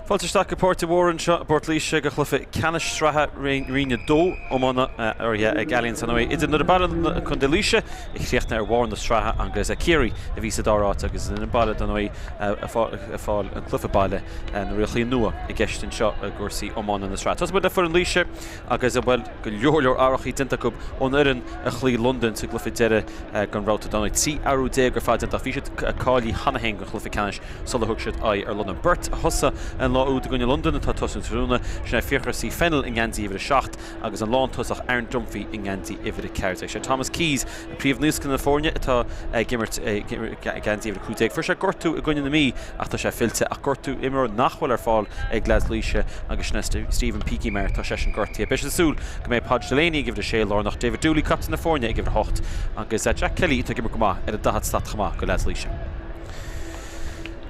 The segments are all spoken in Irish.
Fáilte isteach go Páirc de Mhórdha anseo i bPort Laoise go chluiche ceannais sraithe Roinn 2 iomána urraithe ag Allianz ar ndóigh idir Doire Baile Co. Laoise a chríochnaigh ar bharr na sraithe agus Ciarraí a bhí sa dara háit agus an baile dar ndóigh ag fáil an cluiche baile na rialacha nua i gceist anseo i gcúrsaí iomána na sraithe. Tosóidh muid le foireann Laoise agus bhuel go leor leor athrachaí déanta acu ón fhoireann a chloígh Londain sa gcluiche deiridh den bhabhta. Dar ndóigh 13 athrú ar fad déanta ach bhí siad cáilithe cheana féin don chluiche ceannais sular thug siad aghaidh ar Londain. Beirt a thosaigh an lá úd i gcoinne Londain atá ag tosú tráthnóna, sin é Fiachra C Fennell i ngeansaí uimhir 7 agus an lántosach Aaron Dunphy i ngeansaí uimhir 14. Sé Thomas Keyes príomhnaosca na foirne atá ag imirt i ngeansaí uimhir 15. Fuair sé gortú i gcoinne na Mí ach tá sé fillte ach gortú imreoir nach bhfuil ar fáil ag leaids Laoise agus sin é Stephen Peaky Maher tá seisean gortaithe. Beidh siad ag súil go mbeidh Podge Delaney ag uimhir 6 lárnach, David Dooley captaen na foirne ag uimhir 8 agus Jack Kelly atá ag imirt go maith ar an 40 slat chomh maith go leaids Laoise.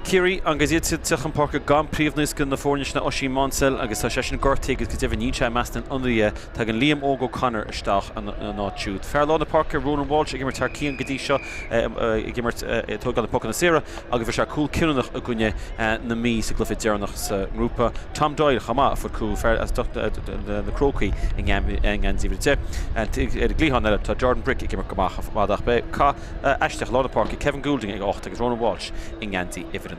Ciarraí agus iad ag teacht chun páirce gan príomhnaosca na foirne sin Oisín Maunsell agus tá seisean gortaithe agus go deimhin níl sé i measc na n-ionadaithe. Tagann Liam Óg O'Connor isteach ina áit siúd. Fear lár na páirce Ronan Walsh ag imirt thar cionn go dtí seo ag imirt ag tógáil na pocanna saora agus fuair sé cúl cinniúnach i gcoinne na Mí sa gcluiche deireanach sa ngrúpa. Tom Doyle chomh maith a fuair cúl, fear as na Crócaigh i ngeansaí uimhir 10. Ar an gcliathán eile tá Jordan Brick ag imirt go maith chomh maith ach beidh cath aisteach i lár na páirce, Kevin Goulding ag 8 agus Ronan Walsh i ngeansaí uimhir 9.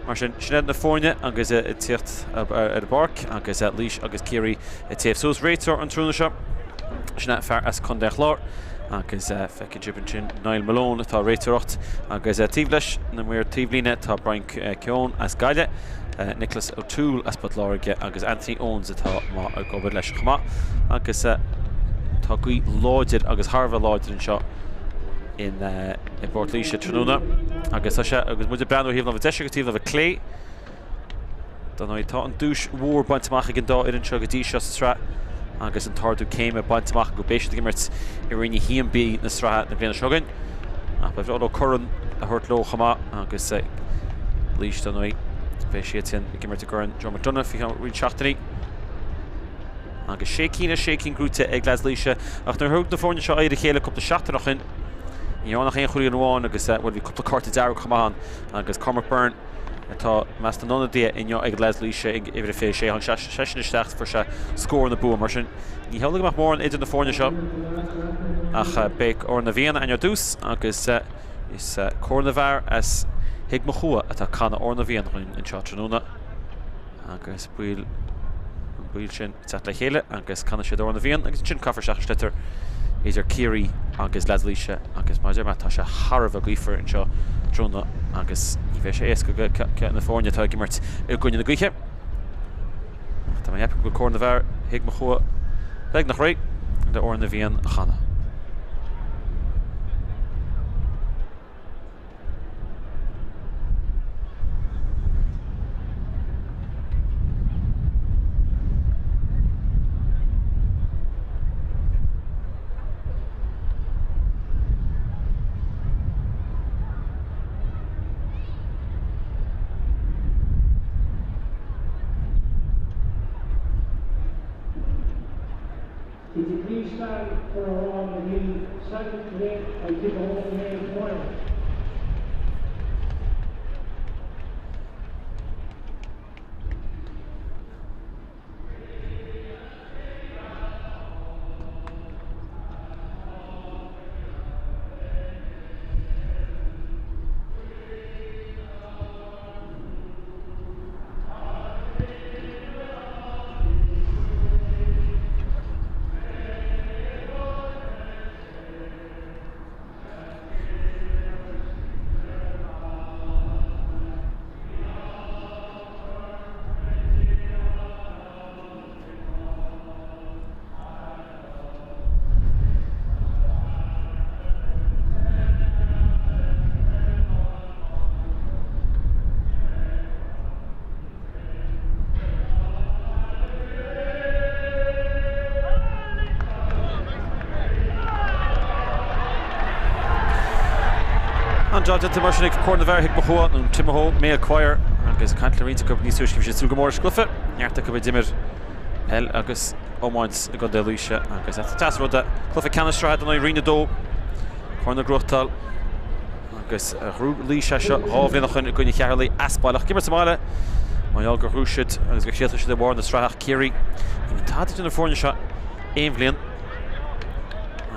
Mar sin, sin iad na foirne agus ag tíocht ar an bpáirc agus Laois agus Ciarraí ag téamh suas. Réiteoir an tráthnóna seo, sin é fear as Contae an Chláir agus feicfidh sibh ansin Niall Malone atá ag réiteoireacht agus taobh leis na maoir taobhlíne tá Brian Keown as Gaillimh, Nicholas O'Toole as Port Láirge agus Anthony Owens atá ag obair leis chomh maith agus tá gaoth láidir agus thar a bheith láidir anseo in i bPort Laoise tráthnóna agus tá sé agus muid ag breathnú ar thaobh na láimhe deise agus taobh na láimhe clé. Dar ndóigh tá an duais mhór bainte amach ag an dá fhoireann seo go dtí seo sa tsraith agus an t-ardú céime bainte amach acu. Beidh siad ag imirt i Roinn 1B na sraithe na bliana seo chugainn. Ach ba bhreá leo corn a thabhairt leo chomh maith agus Laois dar ndóigh beidh siad sin ag imirt i gCorn Joe McDonagh faoi cheann roinnt seachtainí. Agus sé cinn as sé cinn gnóite ag leaids Laoise ach nuair a thug na foirne seo aghaidh ar a chéile cúpla seachtain ó shin ní raibh ach aon chúilín amháin agus bhuel bhí cúpla cárta dearg chomh maith ann agus Cormac Byrne atá i measc na n-ionadaithe inniu ag leaids Laoise ag uimhir a 26. Tháinig seisean isteach fuair sé scór na bua mar sin ní hamhlaidh go mbeadh mórán idir na foirne seo ach beidh Órán na bhFiann againn ar dtús agus is cór na bhfear as Thigh Mochua atá ag canadh Órán na bhFiann dhúinn anseo tráthnóna agus baill an baill sin ag teacht le chéile agus canfaidh siad Amhrán na bhFiann agus ansin caithfear isteach an sliotar idir Ciarraí agus leaids Laoise agus mar a deir mé tá sé thar a bheith gaofar anseo tráthnóna agus ní bheidh sé éasca do na foirne atá ag imirt i gcoinne na gaoithe. Ach tá mé ag ceapadh go bhfuil cór na bhfear Thigh Mochua beagnach réidh le Amhrán na bhFiann a chanadh. Could you please stand for Amhrán na bhFiann sang today by Timahoe Male Choir. An-jab déanta mar sin ag Cór na bhFear Thigh Mochua nó Timahoe Male Choir agus ag caint le roinnt acu níos túisce bhí siad ag súil go mór leis an gcluiche. Neart acu a d'imir peil agus iomáint i gContae Laoise agus is deas an rud é cluiche ceannais sraithe don Roinn 2 corn a ghnóthachtáil agus ghnóthaigh Laois é seo 2 bhliain ó shin i gcoinne Cheatharlaigh as baile ach ag imirt sa mbaile. Mar gheall gur bhuaigh siad agus gur chríochnaigh siad i mbarr na sraithe ach Ciarraí, ní bhíonn tada idir na foirne seo aon bhliain.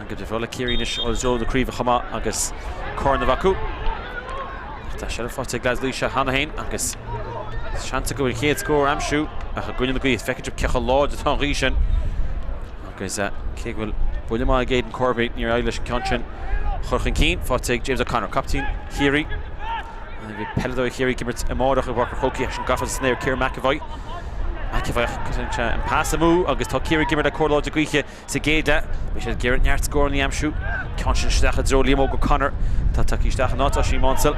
Go deimhin le Ciarraí anois i dtreo na craoibhe chomh maith agus corn a bheith acu. Ach tá seilbh faighte ag leaids Laoise cheana féin agus seans acu an chéad scór a aimsiú ach i gcoinne na gaoithe feicfidh sibh cé chomh láidir atá an ghaoth sin. Agus cé go bhfuil buille maith ag Aidan Corby níor éirigh leis an ceann sin a chur chun cinn. Faighte ag James O'Connor, captaen Chiarraí. Bhí peileadóirí Chiarraí ag imirt amárach i bPáirc an Chrócaigh eisean gafa san aer Ciarán McEvoy. McEvoy cuireann sé an pas amú agus tá Ciarraí ag imirt le cóir láidir gaoithe sa gcéad leath. Beidh siad ag iarraidh neart scóranna a aimsiú. Ceann sin isteach i dtreo Liam Óg O'Connor atá tagtha isteach in áit Oisín Maunsell.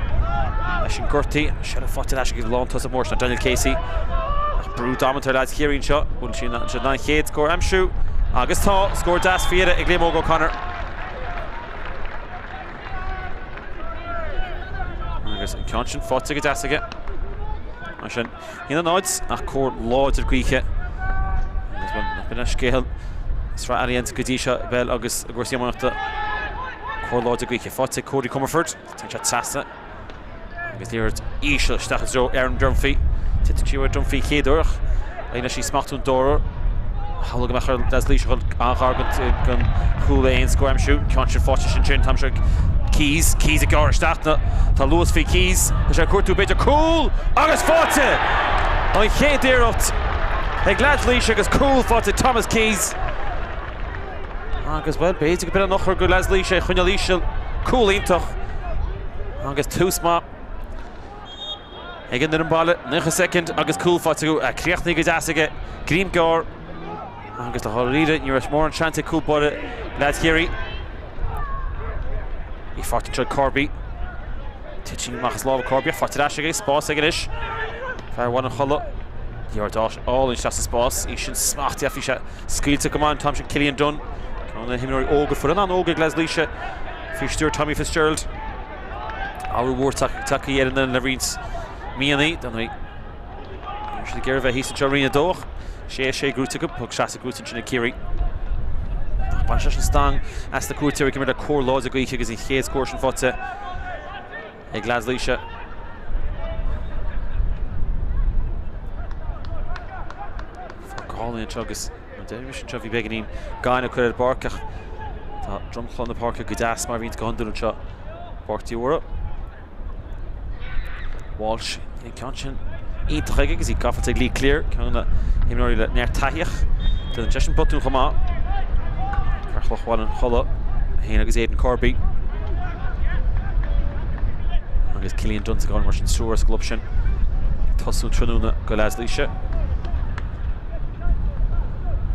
Eisean gortaithe, seilbh faighte ar ais ag an lántosach mór sin Daniel Casey. Ach brú damanta ar leaids Chiarraí anseo. Bhfuil siad in ann an chéad scór a aimsiú? Agus tá! Scór deas faoi dheireadh ag Liam Óg O'Connor. Agus an ceann sin faighte go deas aige. Mar sin, 1-0 ach cóir láidir gaoithe. Agus b'in an scéal sraith Allianz go dtí seo i bpeil agus i gcúrsaí iománaíochta. Cóir láidir gaoithe faighte ag Cody Comerford. Téann sé trasna agus liathróid íseal isteach i dtreo Aaron Dunphy. Titeann sí uaidh Dunphy chéad uair ach éiríonn leis í smachtú an dara huair. Shamhlaigh go mbeadh ar leaids Laoise a dhul an-ghar don chúl le aon scór a aimsiú. Ceann sin faighte ansin an t-am seo ag Keyes. Keyes ag gearradh isteach. Tá luas faoi Keyes. Tá sé ag cuartú b'fhéidir cúl agus faighte! An chéad iarracht ag leaids Laoise agus cúl faighte ag Thomas Keyes. Agus bhuel, b'fhéidir go b'in an eochair do leaids Laoise é a choinneáil íseal. Cúl iontach agus tús maith ag an bhfoireann baile. 90 soicind agus cúl faighte acu. Críochnaithe go deas aige. Greim gearr agus le dháiríre ní raibh mórán seans ag cúl báire leaids Chiarraí. Í faighte anseo ag Corby. Titeann amach as lámha Corby ach faighte ar ais aige. Spás aige anois. Fear Bhaile an Chollaigh. Liathróid álainn isteach sa spás. Í sin smachtaithe ach bhí sé Scaoilte go maith an t-am sin Cillian Dunne, ceann de na himreoirí óga, foireann an-óg ag leaids Laoise faoi stiúir Tommy Fitzgerald. Athrú mór tagtha ar an bhfoireann le roinnt míonna, dar ndóigh. Bhí siad ag iarraidh bheith thíos anseo i Roinn 2 ach 6-6 gnóthaithe acu, poc seasta gnóthaithe ansin ag Ciarraí. Ach baineann sé sin stangadh as na cuairteoirí ag imirt le cóir láidir gaoithe agus an chéad scór sin faighte ag leaids Laoise. Go hálainn anseo agus mar a deirimse anseo bhí beagáinín gainimh curtha ar an bpáirc ach tá dromchla na páirce go deas mar a bhíonns go hiondúil anseo i bPáirc Tí Mhórdha. Walsh an ceann sin iontach aige agus í gafa ag Lee Cleere, ceann de na himreoirí le neart taithí ach déanann seisean botún chomh maith. Fear Chloch Bhaile an Chollaigh, é féin agus Aidan Corby. Agus Cillian Dunne sa gcáil mar sin triúr as an gclub sin ag tosú tráthnóna do leaids Laoise.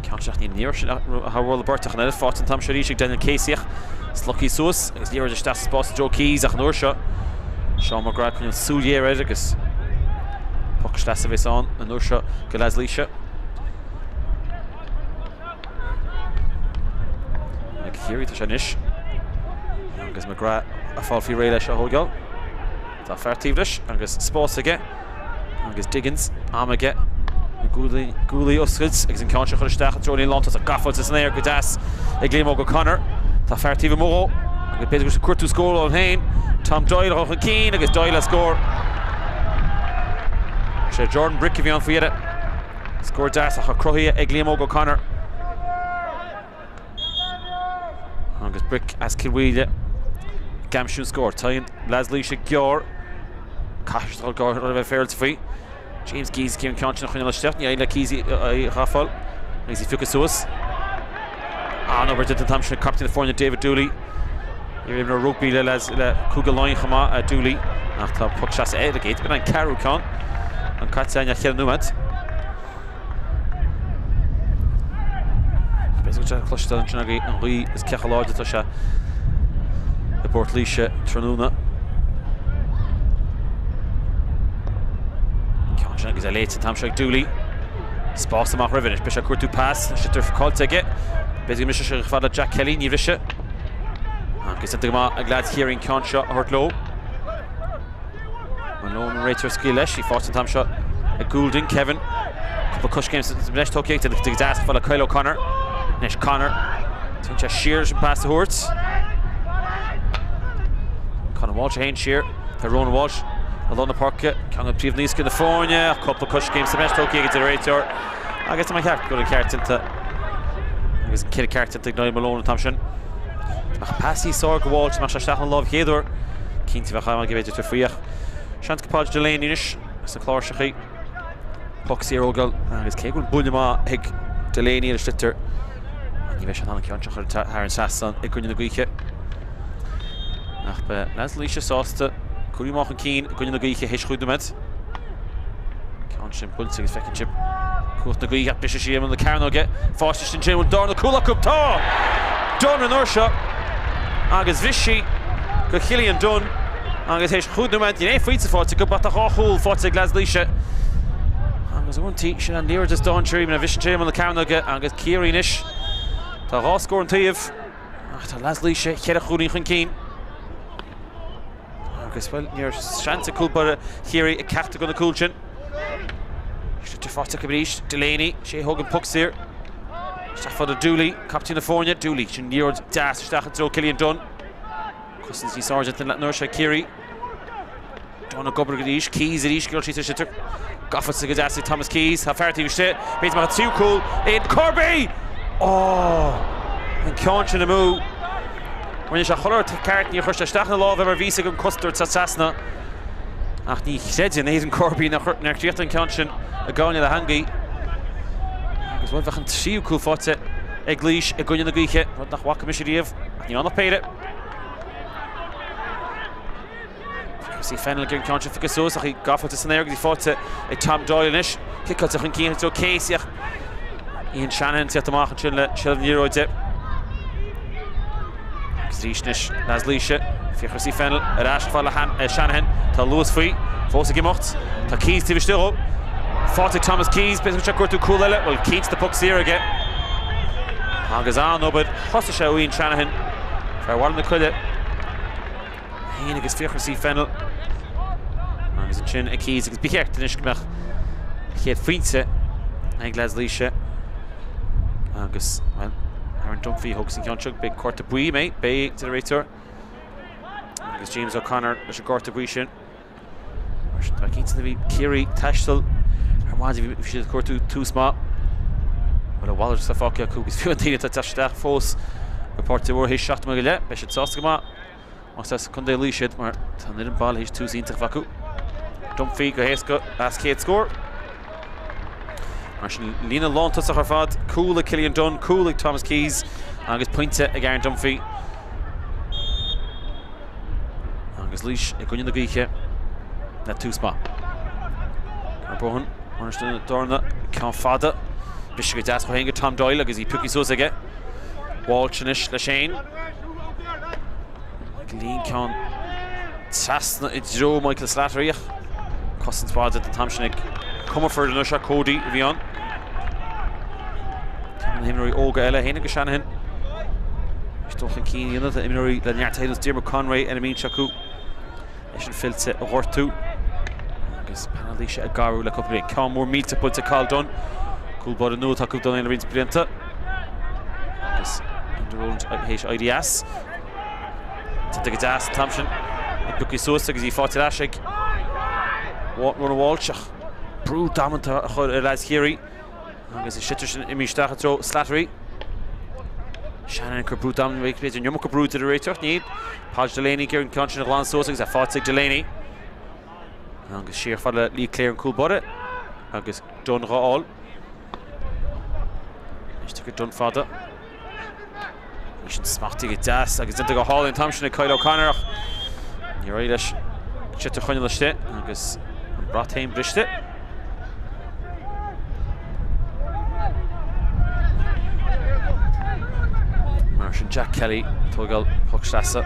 Ceann sin ach ní raibh sin thar mholadh beirte ach an oiread faighte an t-am seo arís ag Daniel Casey ach slogtha suas agus liathróid isteach sa spás i dtreo Keyes ach an uair seo Seán McGrath ag coinneáil súil ghéar air agus poc sleasa a bheas ann an uair seo do leaids Laoise. Ag Ciarraí tá sé anois agus McGrath ag fáil faoi réidh leis a thógáil. Tá fear taobh leis agus spás aige agus Diggins am aige na guaillí a oscailt agus an ceann seo a chur isteach i dtreo an lántosach gafa san aer go deas ag Liam Óg O'Connor. Tá fear taobh amuigh dhó agus b'fhéidir go bhfuil sé ag cuartú scór dó féin. Tom Doyle a dhul chun cinn agus Doyle le scór. Sé Jordan Brick a bhí ann faoi dheireadh. Scór deas ach cruthaithe ag Liam Óg O'Connor. Agus Brick as Cill Mhaoile ag aimsiú an scóir. Téann leaids Laoise gearr. Caithfidh siad dul gearr le bheith féaráilte faoi. James Keyes ag iarraidh an ceann sin a choinneáil isteach. Ní éiríonn le Keyes í a ghabháil agus í phiocadh suas. An-obair déanta an t-am sin ag captaen na foirne David Dooley. Iar-imreoir rugbaí le le Cúige Laighean chomh maith, Dooley. Ach tá poc seasta eile aige. B'in an ceathrú ceann. An caite againn ach cheithre nóiméad. B'fhéidir go bhfuil cloisteáil ansin agaibh an ghaoth is cé chomh láidir atá sé i bPort Laoise tráthnóna. Ceann sin agus é léite an t-am seo ag Dooley. Spás amach roimhe anois. Beidh sé ag cuartú pas. Tá sliotar caillte aige. B'fhéidir go mbrisfidh sé fad le Jack Kelly. Ní bhrisfidh. Agus déanta go maith ag leaids Chiarraí an ceann seo a thabhairt leo. Malone an réiteoir ag scaoileadh leis, í faighte an t-am seo ag Goulding, Kevin. Cúpla coiscéim breis tógtha ag go deas fad le Kyle O'Connor. Anois Connor. Téann sé siar leis an pas a thabhairt. Conor Walsh a théann siar. Tá Ronan Walsh. I lár na páirce, ceann de phríomhnaíosca na foirne, ach cúpla coiscéim sa mbreis tógtha aige deir an réiteoir agus tá mé ag ceapadh go bhfuil an ceart déanta agus an cinneadh ceart déanta ag Niall Malone an t-am sin. Dá mbeadh an pas níos fearr go Walsh, dá mbeadh sé isteach ina lámh chéad uair, cinnte bheadh am aige b'fhéidir tabhairt faoi ach seans go Podge Delaney anois as na cláirseachaí. Poc saor a thógáil agus cé go bhfuil buille maith ag Delaney ar an sliotar, ní bheidh sé in ann an ceann seo a chur thar an trasnán i gcoinne na gaoithe. Ach beidh leaids Laoise sásta cúilín maith chun cinn i gcoinne na gaoithe théis chúig nóiméad. Ceann sin buailte agus feiceann sibh cumhacht na gaoithe ach briseadh sí imeall na cearnóige. Faighte ansin bhfuil darna cúl acu. Tá! Dunne an uair seo agus bhris sí go Cillian Dunne agus théis chúig nóiméad níl aon phointe faighte acu ach tá dhá chúl faighte ag leaids Laoise. Agus uaireanta sin an liathróid is dainséaraí mar a bhriseann sé imeall na cearnóige agus Ciarraí anois. Tá dhá scór an taobh ach tá leaids Laoise cheithre chúilín chun cinn. Agus, bhuel, ní raibh seans ag cúl báire Chiarraí ag ceachtar de na cúil sin. Sliotar faighte acu arís, Delaney, sé a thóg an poc saor. Isteach fada Dooley, captaen na foirne, Dooley, sin liathróid deas isteach i dtreo Cillian Dunne. Cosaint níos airde an uair seo ag Ciarraí. Dunne ag obair arís, Keyes arís, ag dul síos ar sliotar. Gafa go deas ag Thomas Keyes, tá fear taobh istigh, b'fhéidir go mbeadh an tríú cúl Aidan Corby! Ó! An ceann sin amú. Rinne sé chuile shórt ceart, níor chuir sé isteach ina lámh é mar bhí fhios aige an cosantóir ag teacht trasna. Ach ní chreideann Aidan Corby nár chríochnaigh an ceann sin i gcoinne na heangaí. Agus bhuel, bheadh an tríú cúl faighte ag Laois i gcoinne na gaoithe, rud nach bhfaca mise riamh, ach ní ann ach péire. Chrissy Fennell ag an ceann sin a phiocadh suas ach í gafa san aer agus í faighte ag Tom Doyle anois. Ciceáilte chun cinn i dtreo Casey ach Ian Shanahan ag teacht amach ansin le seilbh na liathróide. Agus arís anois leaids Laoise, Fiachra C Fennell ar ais chomh fada le Shanahan. Tá luas faoi, fós ag imeacht. Tá Keyes taobh istigh dhó. Faighte ag Thomas Keyes, b'fhéidir go bhfuil sé ag cuartú cúl eile. Bhuel, cinnte tá poc saor aige. Agus an-obair, thosaigh sé ó Ian Shanahan, fear Bhaile na Coille. Féin agus Fiachra C Fennell agus ansin ag Keyes agus ba cheart anois go mbeadh an chéad phointe ag leaids Laoise agus bhuel Aaron Dunphy a thógas an ceann seo beidh cárta buí mé beidh deir an réiteoir agus James O'Connor leis an gcárta buí sin. Mar sin tá cinnte bhí Ciarraí ag taisteal ar maidin bhí siad ag cuartú tús maith. Bhuel a mhalairt atá fágtha acu agus fiú an daoine atá ag teacht isteach fós go Páirc Mhór théis 7 go leith beidh siad sásta go maith. Más as Contae Laoise iad mar tá an fhoireann baile théis tús iontach a bheith acu. Dunphy go héasca as chéad scór. Mar sin líne lántosach ar fad, cúl ag Cillian Dunne, cúl ag Thomas Keyes agus pointe ag Aaron Dunphy. Agus Laois i gcoinne na gaoithe le tús maith. Conor Bohan, bainisteoir na dorna, ceann fada. Briseadh go deas chomh haon go Tom Doyle agus í pioctha suas aige. Walsh anois leis féin. Ag líon ceann trasna i dtreo Michael Slattery ach cosaint mhaith an t-am sin ag Comerford anois ach Cody a bhí ann. Tá na himreoirí óga eile féin agus Shanahan. Is dul chun cinn a dhéanamh tá imreoirí le neart taithí Diarmuid Conway ar an mbinse acu leis an fillte a ghortú. Agus painéal Laoise ag cabhrú le cúpla bliain. Ceann mór millteach buailte ag Cathal Dunne. Cúl báire nua atá acu don le roinnt blianta. Agus Enda Rowland théis éirí as. Tite go deas an t-am sin. Ag piocadh suas agus í faighte ar ais ag Ronan Walsh ach brú damanta a chur ar leaids Chiarraí. Agus an sliotar sin imithe isteach i dtreo Slattery. Shanahan ag cur brú damanta, b'fhéidir an iomarca brú deir an réiteoir. Níl. Podge Delaney ag iarraidh an ceann sin a ghlanadh suas agus é faighte ag Delaney. Agus siar fada le Lee Clare an cúl báire agus Dunne dhá fháil. Anois tugtha Dunne fada. Bhí sin smachtaithe go deas agus déanta go hálainn an t-am sin ag Kyle O'Connor ach níor éirigh leis an sliotar a choinneáil istigh agus an brat féin briste. Mar sin Jack Kelly ag tógáil poc sleasa.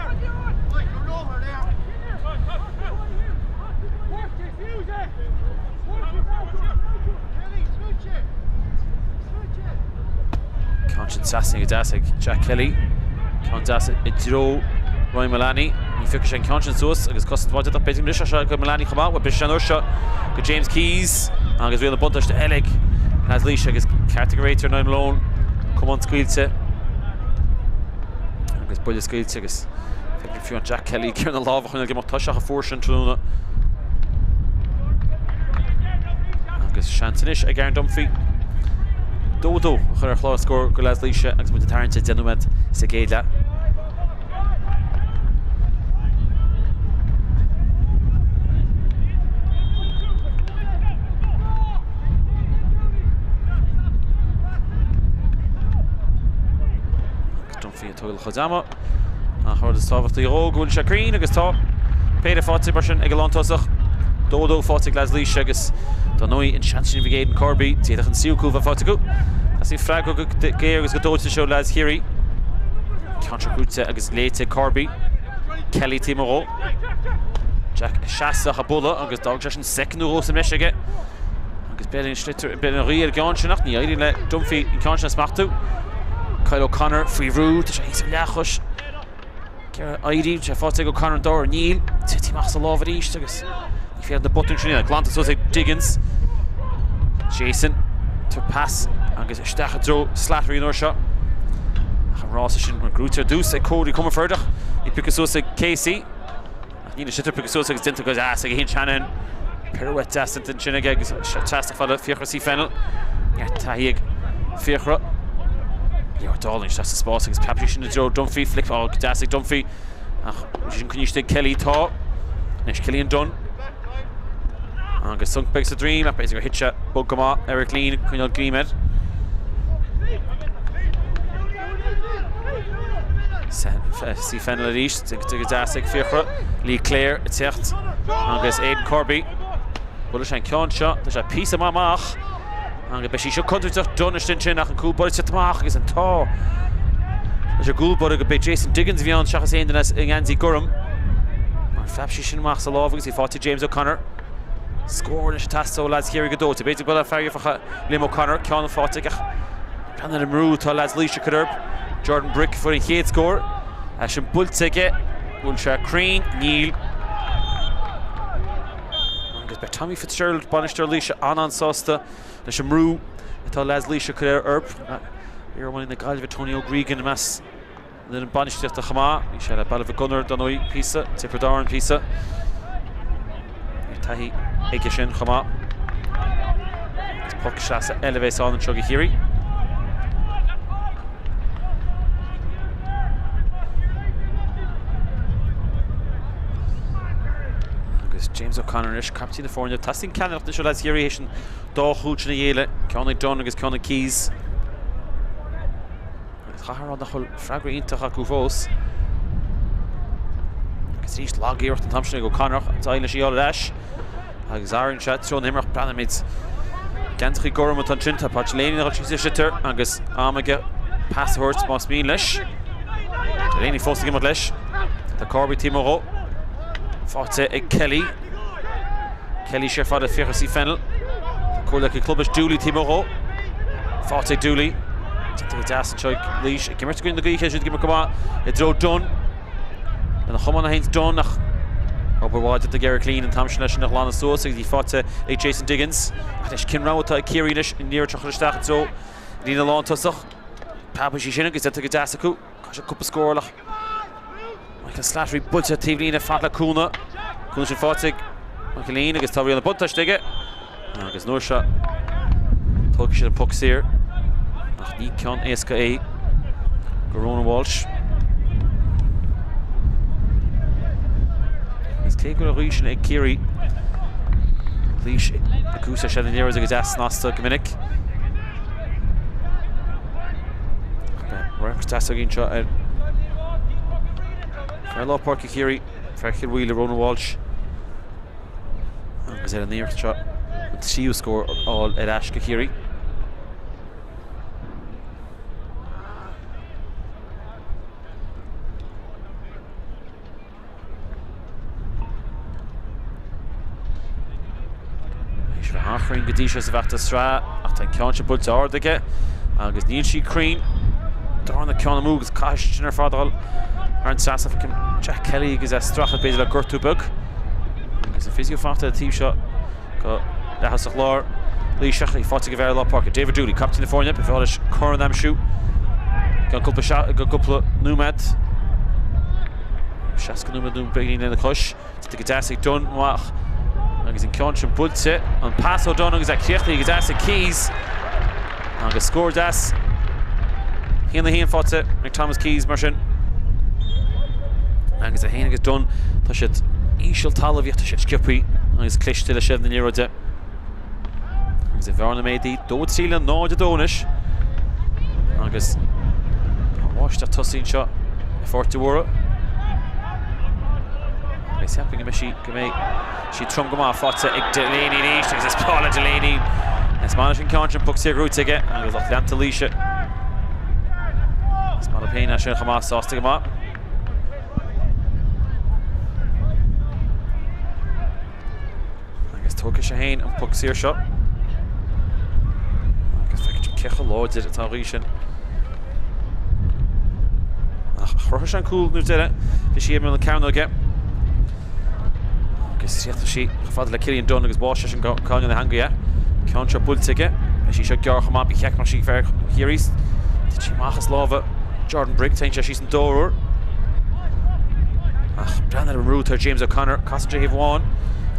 Ceann sin trasna go deas ag Jack Kelly. Ceann deas i dtreo Ryan Mullaney. Ní phiocfaidh sé an ceann sin suas agus cosaint mhaith déanta. B'fhéidir go mbrisfeadh sé go Mullaney chomh maith. Bhuel, briseadh sé an uair seo go James Keyes agus riail na buntáiste eile ag leaids Laoise agus ceart ag an réiteoir Niall Malone. Camán scaoilte agus buille scaoilte agus feicim fiú an Jack Kelly ag iarraidh na lámha a choinneáil ag imeacht. Tá sé a fuair sin tráthnóna. Seans anois ag Aaron Dunphy 2-2 a chur ar chlár scóir do leaids Laoise agus muid ag tarraingt ar 10 nóiméad sa gcéad leath. Dunphy ag tógáil a chuid ama. Ach an rud is tábhachtaí dhó go bhfuil sé cruinn agus tá péire faighte mar sin ag an lántosach. 2-2 faighte ag leaids Laoise agus dar ndóigh an seans sin a bhí ag Aidan Corby, d'fhéadfadh an tríú cúl bheith faighte acu. Teastaíonn freagra go géar agus go dóite anseo ó leaids Chiarraí. Ceann seo gnóite agus léite ag Corby. Kelly taobh amuigh dhó. Jack ag seasamh ach ag bualadh agus d'fhág sé sin soicind nó dhó sa mbreis aige. Agus b'fhéidir an sliotar, b'fhéidir an ghaoth ar an gceann sin ach ní éiríonn le Dunphy an ceann sin a smachtú. Kyle O'Connor faoi bhrú, tá sé thíos ar leathchois. Ag iarraidh éirí, tá sé faighte ag O'Connor an dara níl. Tití amach sa lámh arís agus ní féidir na botúin sin a dhéanamh. Glanta suas ag Diggins. Jason tar pas agus isteach i dtreo Slattery an uair seo. Ach an rása sin mar gnóite ar dtús ag Cody Comerford ach í pioctha suas ag Casey. Ach níl an sliotar pioctha suas agus déanta go deas ag Shane Shanahan. Pirouette deas déanta ansin aige agus trasna fada Fiachra C. Fennell. Neart taithí ag Fiachra. Liathróid álainn isteach sa spás agus preab sí sin i dtreo Dunphy. Flic go deas ag Dunphy. Ach bhí sin coinnithe ag Kelly. Tá. Anois Killian Dunne. Agus sonc beag sa droim ach b'fhéidir gur thit sé bog go maith Eric Leen coinneáil greim air. C. Fennell arís, go deas ag Fiachra, Lee Clare ag teacht agus Aidan Corby. Buailfidh sé an ceann seo, tá sé píosa maith amach agus beidh sí seo contúirteach Dunne istigh ansin ach an cúl báire ag teacht amach agus an t-ádh leis an gcúl báire go b'é Jason Diggins a bhí ann seachas aon duine i ngeansaí gorm. Mar phreab sí sin amach sa lámh agus í faighte ag James O'Connor. Scór anois ag teastáil ó leaids Chiarraí go dóite. B'fhéidir go bhfuil fear dheirfiúracha Liam O'Connor, ceann faighte ach breathnaigh ar an mbrú atá leaids Laoise ag cur orthu. Jordan Brick fuair an chéad scór. É sin buailte aige. Bhfuil sé cruinn? Níl. Agus beidh Tommy Fitzgerald, bainisteoir Laoise, an-an-sásta leis an mbrú atá leaids Laoise ag cur orthu. Iar-iománaí na Gaillimhe Tony O'Gregan i measc na bhfoireann bainistíochta chomh maith. Bhí sé le Baile Mhic Gonair dar ndóigh píosa, Tiobraid Árann píosa. Bhí taithí aige sin chomh maith. Agus poc sleasa eile a bheas ann anseo do Chiarraí. Agus James O'Connor anois, captaen na foirne. Teastaíonn ceannaireacht anois ó leaids Chiarraí théis an dá chúl sin a ghéilleadh, ceann ag Dunne agus ceann ag Keyes. Agus chaithfear a rá nach bhfuil freagra iontach acu fós. Agus arís lag-iarracht an t-am sin ag O'Connor ach d'éirigh leis í a fháil ar ais. Agus athraíonn sé treo na himeartha. Breathnaímid geansaí gorm atá ansin. Tá Pat Delaney ag dul síos an sliotar agus am aige pas a thabhairt más mian leis. Delaney fós ag imeacht leis. Tá Corby taobh amuigh dhó. Faighte ag Kelly. Kelly siar fada Fiachra C. Fennell. Comhghleacaí club leis Dooley taobh amuigh dhó. Faighte ag Dooley. Déanta go deas anseo ag Laois. Ag imirt i gcoinne na gaoithe, siad ag imirt go maith i dtreo Dunne. Lena chamán a théanns Dunne ach obair mhaith déanta ag Eric Leen an t-am sin leis sin a ghlanadh suas agus í faighte ag Jason Diggins. Ach anois cén rogha atá ag Ciarraí anois an liathróid a chur isteach i dtreo líne lántosach. Preabfaidh sí sin agus déanta go deas acu. Caithfidh sé cúpla scór ach Michael Slattery buailte taobhlíne fad le cúnamh. Cúnamh sin faighte ag Michael Leen agus tá riail na buntáiste aige. Agus an uair seo tógfaidh siad an poc saor ach ní ceann éasca é do Ronan Walsh. Agus cé go raibh an ghaoth sin ag Ciarraí, Laois ag úsáid an liathróid go deas snasta go minic. Radharc deas againn anseo ar fear lár páirce Chiarraí, fear Chill Mhaoile, Ronan Walsh. Agus ar an iarracht seo an tríú scór a fháil ar ais go Chiarraí. Théis bheith an-chruinn go dtí seo sa bhfeachtas sraithe ach tá an ceann seo buailte ard aige agus níl sí cruinn. Darna ceann amú agus caithfidh sin ar fad a dhul thar an trasnán. Feicim Jack Kelly agus é ag streachailt b'fhéidir le gortú beag. Agus an physio fachta ar an taobh seo go leaththosach láir Laoiseach í faighte ag an bhfear lár páirce David Dooley, captaen na foirne, ba bhreá leis corn a aimsiú gan cúpla nóiméad. 60 nóiméad nó beagáinín lena chois. Déanta go deas ag Dunne amach. Agus an ceann sin buailte, an pas ó Dunne agus é críochnaithe go deas ag Keyes. Agus scór deas. 1-1 faighte ag Thomas Keyes mar sin. Agus é féin agus Dunne, tá siad íseal talaimh, tá siad sciobtha agus cliste le seilbh na liathróide. Agus an bhearna méadaithe 2-3 le 0-2 anois. Agus tá an bháisteach tosaithe anseo i Pháirc de Mhórdha. Agus cheapfainn go mbeidh sí go mbeidh sí trom go maith faighte ag Delaney arís agus is breá le Delaney. Is maith leis an ceann sin, poc saor gnóthaithe aige agus lucht leanta Laoise. Is maith leo féin é sin chomh maith, sásta go maith. Agus tógfaidh sé féin an poc saor seo. Agus feicfidh tú cé chomh láidir atá an ghaoth sin. Ach chruthaigh sé an cúl nuair deireadh. Bhí sí ag na cearnóige. Agus chríochnaigh sí chomh fada le Killian Dunne agus bháigh sé sin go cáineadh na heangaí. Ceann seo buailte aige. Beidh sí seo gearr chomh maith. Ba cheart go mbeadh sí ag fear Chiarraí. Thit sí amach as lámha Jordan Briggs. Téann sé síos an dara huair. Ach breathnaigh ar an mbrú atá ar James O'Connor. Casann sé thaobh amháin.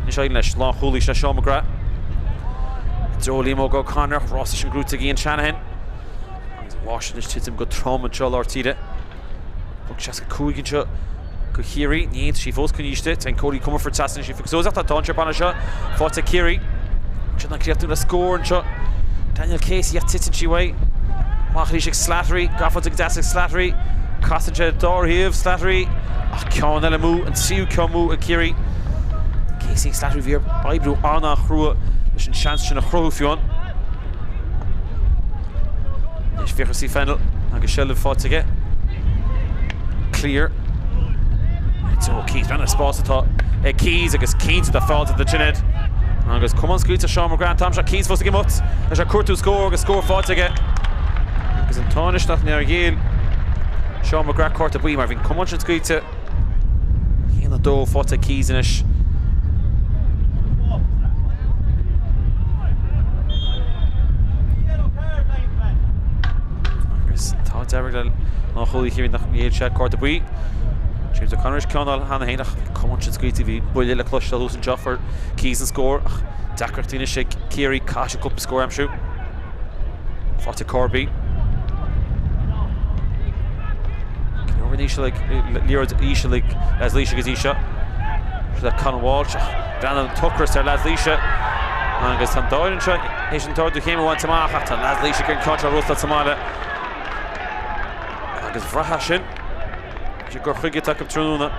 Anois éiríonn leis. Lánchúlaí seo Seán McGrath. I dtreo Liam Óg O'Connor. Rása sin gnóthaithe ag Ian Shanahan. Agus an bháisteach anois titim go trom anseo lár tíre. Poc 65 anseo go Chiarraí. Ní aontaigh sí fós chun ísle. Téann Cody Comerford trasna sí suas ach tá dainséar bainne seo faighte ag Ciarraí. Sin an críochnú le scór anseo. Daniel Casey ach titeann sí uaidh. Amach arís ag Slattery. Gafa go deas ag Slattery. Casann sé dá thaobh Slattery ach ceann eile amú, an tríú ceann amú ag Ciarraí. Casey ag Slattery bhí ag oibriú an-chrua leis an seans sin a chruthú fiú. Anois Fiachra C. Fennell agus seilbh faighte aige. Clear. Joe Keyes, breathnaigh ar an spás atá ag Keyes agus cinnte tá fáilte do Sinéad. Agus camán scaoilte Seán McGrath an t-am seo, Keyes fós ag imeacht. Tá sé ag cuartú scór agus scór faighte aige. Agus an t-ádh anois nach ndear ghéill Seán McGrath cárta buí mar bhí an camán sin scaoilte. 1-2 faighte ag Keyes anois. Agus tá dearg le lánchúlaí Chiarraí nach ngéill sé cárta buí. James O'Connor is ceann cheana féin ach camán sin scaoilte bhí buille le cloisteáil thuas anseo fuair Keyes an scór ach deacrachtaí anois ag Ciarraí caithfidh siad cúpla scór a aimsiú. Faighte Corby. Leor íseal ag liathróid íseal ag leaids Laoise go dtí seo. Seo le Conor Walsh ach breathnaigh an t-ocras ar leaids Laoise. Agus tá an dá fhoireann seo théis an t-ardú céime a bhaint amach ach tá leaids Laoise ag an ceann seo a reáchtáil sa mbaile. Agus bhraithfeá sin sé gur chuige atá acu tráthnóna.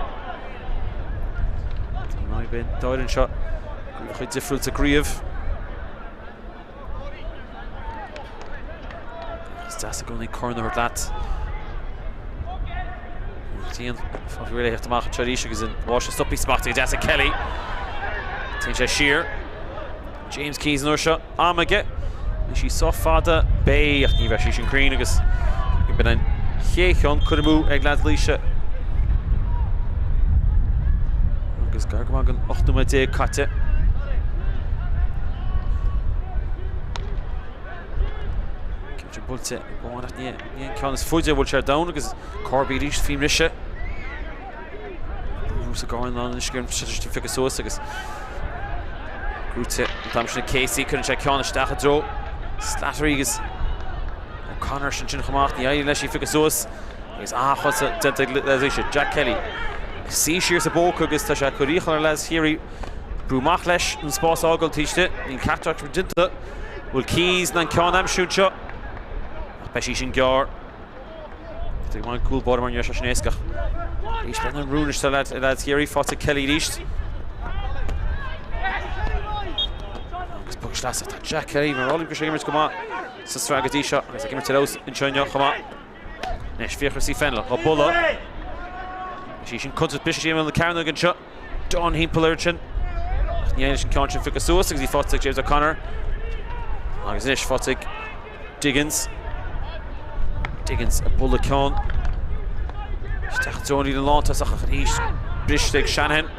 Tá an dá fhoireann seo chuid difriúil sa gcraobh. Is deas i gcónaí corn a thabhairt leat. Díon fág réidh theacht amach anseo arís agus an bháisteach stoptha smachtaithe go deas ag Kelly. Téann sé siar. James Keyes an uair seo. Am aige. Bhí sí sách fada. Beidh ach ní bheidh sí sin cruinn agus b'in an chéad cheann curtha amú ag leaids Laoise. Agus gar go maith den 18 nóiméad caite. Ceann sin buailte ag Bowen ach ní an ceann is faide a bhuail sé ar domhan agus Corby arís faoin mbriseadh. Brú sa gcoirnéal anois gur sé phiocadh suas agus gnóthaithe an t-am sin ag Casey cuireann sé ceann isteach i dtreo Slattery agus O'Connor sin sin chomh maith ní éiríonn leis í phiocadh suas. Agus athchosaint déanta ag leaids Laoise, Jack Kelly ag suí siar sa bpóca agus tá sé ag cur iachall ar leaids Chiarraí brú amach leis an spás a fhágáil taobh istigh. Níl ceachtar acu déanta. Bhfuil Keyes in ann ceann a aimsiú anseo? Ach beidh sí sin gearr. Tá go maith an cúl báire mar ní raibh sé sin éasca. Arís breathnaigh ar an mbrú anois tá leaids Chiarraí faighte ag Kelly arís. Agus poc sleasach tá Jack Kelly mar go sé ag imirt go maith sa sraith go dtí seo agus ag imirt ar fheabhas anseo inniu chomh maith. Anois Fiachra C. Fennell á bualadh. Is í sin contúirt briseadh sí i na cearnóg anseo. Dunne thimpeall air ansin. Ach ní éiríonn leis an ceann sin phiocadh suas agus í faighte ag James O'Connor. Agus anois faighte ag Diggins. Diggins ag bualadh ceann. Isteach i dtreo an líne lántosach ach arís briste ag Shanahan.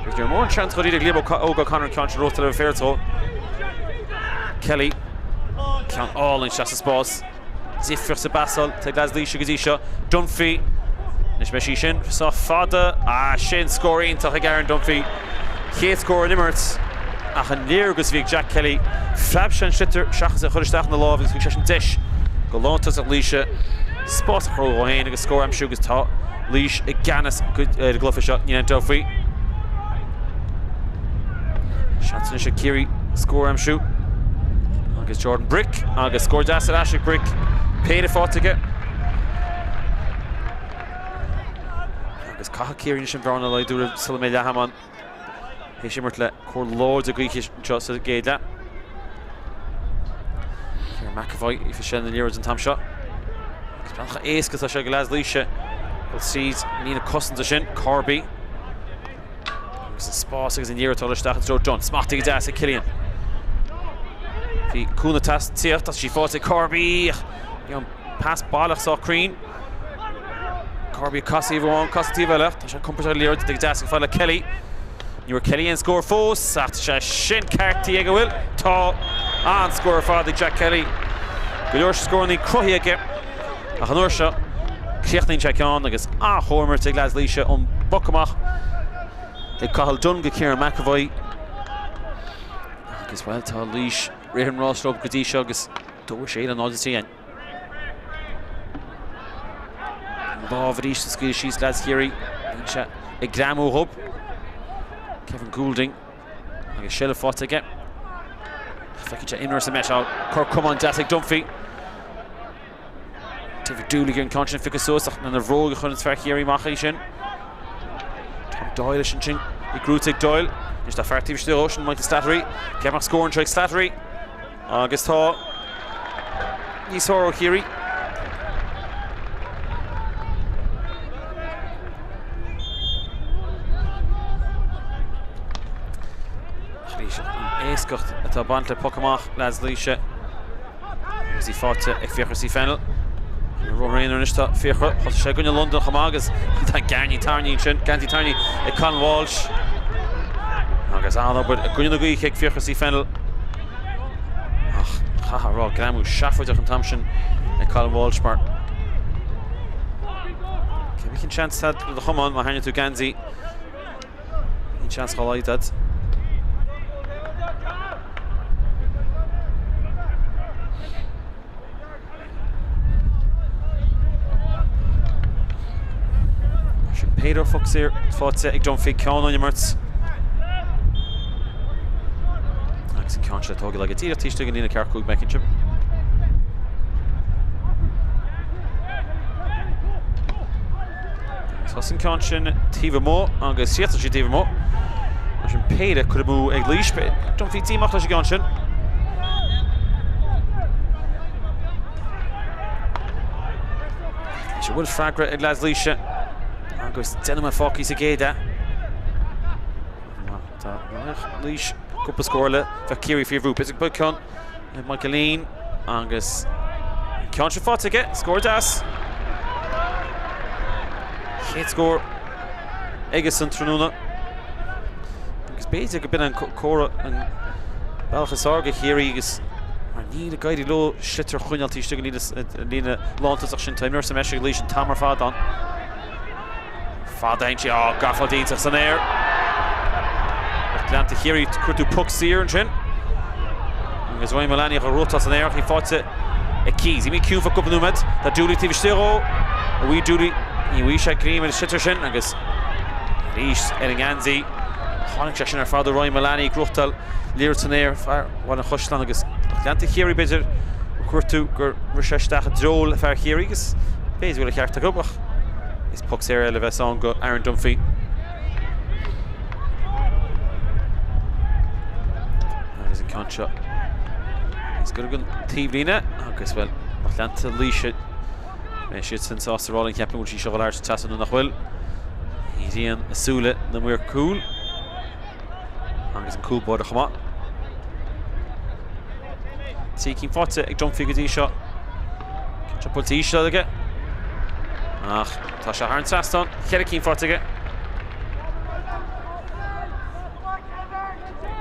Agus ní raibh mórán seans dháiríre ag Liam Óg O'Connor an ceann sin a reáchtáil ar an bhféar Kelly. Ceann álainn isteach sa spás. Difríocht sa bpasáil ag leaids Laoise go dtí seo. Dunphy. Anois beidh sí sin sách fada. Ah, sin scór iontach ag Aaron Dunphy. Chéad scór an imirt. ach an léargas a bhí ag Jack Kelly, phreab sé an sliotar seachas é a chur isteach ina lámh agus thug sé sin deis go lántosach Laoise spás a chruthú dhó féin agus scór a aimsiú agus tá Laois i gceannas ar an gcluiche seo, níl aon dabht faoi. Seans anois ag Ciarraí scór a aimsiú agus Jordan Brick agus scór deas ar ais ag Brick. Péire faighte aige. Agus caithfidh Ciarraí anois an bhearna a laghdú roimh sula mbeidh leath am ann. Théis imirt le cóir láidir gaoithe anseo sa gcéad leath. Ciarán McEvoy ag fáil an liathróid an t-am seo. Agus bealach éasca atá sé ag leaids Laoise dul tríd an líne cosanta sin, Corby. Agus an spás agus an liathróid ag dul isteach i dtreo Dunne. Smachtaithe go deas ag Cillian. Bhí cúnamh ag tíocht, tá sí faighte ag Corby. Bhí an pas baileach sách cruinn. Corby ag casadh taobh amháin, casadh taobh eile. Tá sé compordach liathróid go deas ag fáil le Kelly. Ní bhfuair Kelly aon scór fós ach tá sé sin ceartaithe aige, an bhfuil? Tá an-scór ar fad ag Jack Kelly. Go leor scóranna cruthaithe aige ach an uair seo críochnaíonn sé ceann agus an-chomhimirt ag leaids Laoise ón bpoc amach ag Cathal Dunne go Ciarán McEvoy. Agus bhuel tá Laois ag rith an rás leo go dtí seo agus 2 6 le 0 3. An lámh arís ag scaoileadh síos leaids Chiarraí. Níl sé ag greamú dhób. Kevin Goulding agus seilbh faighte aige. Feiceann sé imreoir sa mbeis á cur camán deas ag Dunphy. David Dooley an ceann sin a phiocadh suas ach lena bhróig a chuireann fear Chiarraí amach é sin. Tom Doyle leis ansin í gnóthaithe ag Doyle. Anois tá fear taobh istigh dhó sin Michael Slattery. Cé mbeadh scór anseo ag Slattery? Agus tá níos fearr ó Chiarraí. Arís an éascacht atá ag baint le poc amach leaids Laoise. Agus í faighte ag Fiachra C. Fennell. Ina rothar aonair anois tá Fiachra. Thosaigh sé i gcoinne Londain chomh maith agus tá geansaí tarraingthe ansin. Geansaí tarraingthe ag Colin Walsh. Agus an-obair i gcoinne na gaoithe ag Fiachra C. Fennell. Ach chaithfeá a rá greamú seafóideach an t-am sin ag Colin Walsh mar cé bith cén seans atá do chamán má tharraingíonn tú geansaí Níl seans dá laghad agat. Sin péire phoc saor faighte ag Dunphy ceann ón imirt. Agus an ceann seo tógtha aige díreach taobh istigh den líne ceathracha 5 méadar ansin. Thosaigh an ceann sin taobh amuigh agus chríochnaigh sí taobh amuigh. Mar sin péire curtha amú ag Laois. Dunphy díomách leis an gceann sin. An bhfuil freagra ag leaids Laoise agus 10 nóiméad fágtha sa gcéad leath. Tá Laois cúpla scór eile bheadh Ciarraí faoi bhrú. B'fhéidir go bhfuil ceann ag Michael Leen agus an ceann sin faighte aige, scór deas. Chéad scór aige san tráthnóna. Agus b'fhéidir go b'in an comhartha an bealach is fearr do Chiarraí agus mar níl ag éirí leo sliotar a choinneáil taobh istigh den líne lántosach sin. Tá imreoir sa mbreis ag Laois an t-am ar fad ann. Fada ansin, á, gabháil iontach san aer. Lucht leanta Chiarraí ag cuartú poc saor ansin. Agus Ryan Mullaney á rotá san aer ach í faighte ag Keyes. Imithe ciúin fá cúpla nóiméad. Tá Dooley taobh istigh dhó. An bhfaighidh Dooley, ní bhfaighidh sé greim ar an sliotar sin agus arís ar an ngeansaí. Tháinig sé sin ar fad ó Ryan Mullaney ag gnóthachtáil liathróid san aer, fear Bhaile an Chaisleáin agus lucht leanta Chiarraí b'fhéidir ag cuartú gur rith sé isteach i dtreo fear Chiarraí agus b'fhéidir go bhfuil an ceart acu ach is poc saor eile a bheas ann go Aaron Dunphy. Agus an ceann seo is go an taobhlíne agus bhuel lucht leanta Laoise beidh siad sin sásta rá linn ceapaim go bhfuil sí seo ag dul thar an trasnán nó nach bhfuil. Éiríonn i súile na maor cúil. Agus an cúl báire chomh maith. 3 cinn faighte ag Dunphy go dtí seo. Ceann seo buailte íseal aige. Ach tá sé thar an trasnán. 4 cinn faighte aige.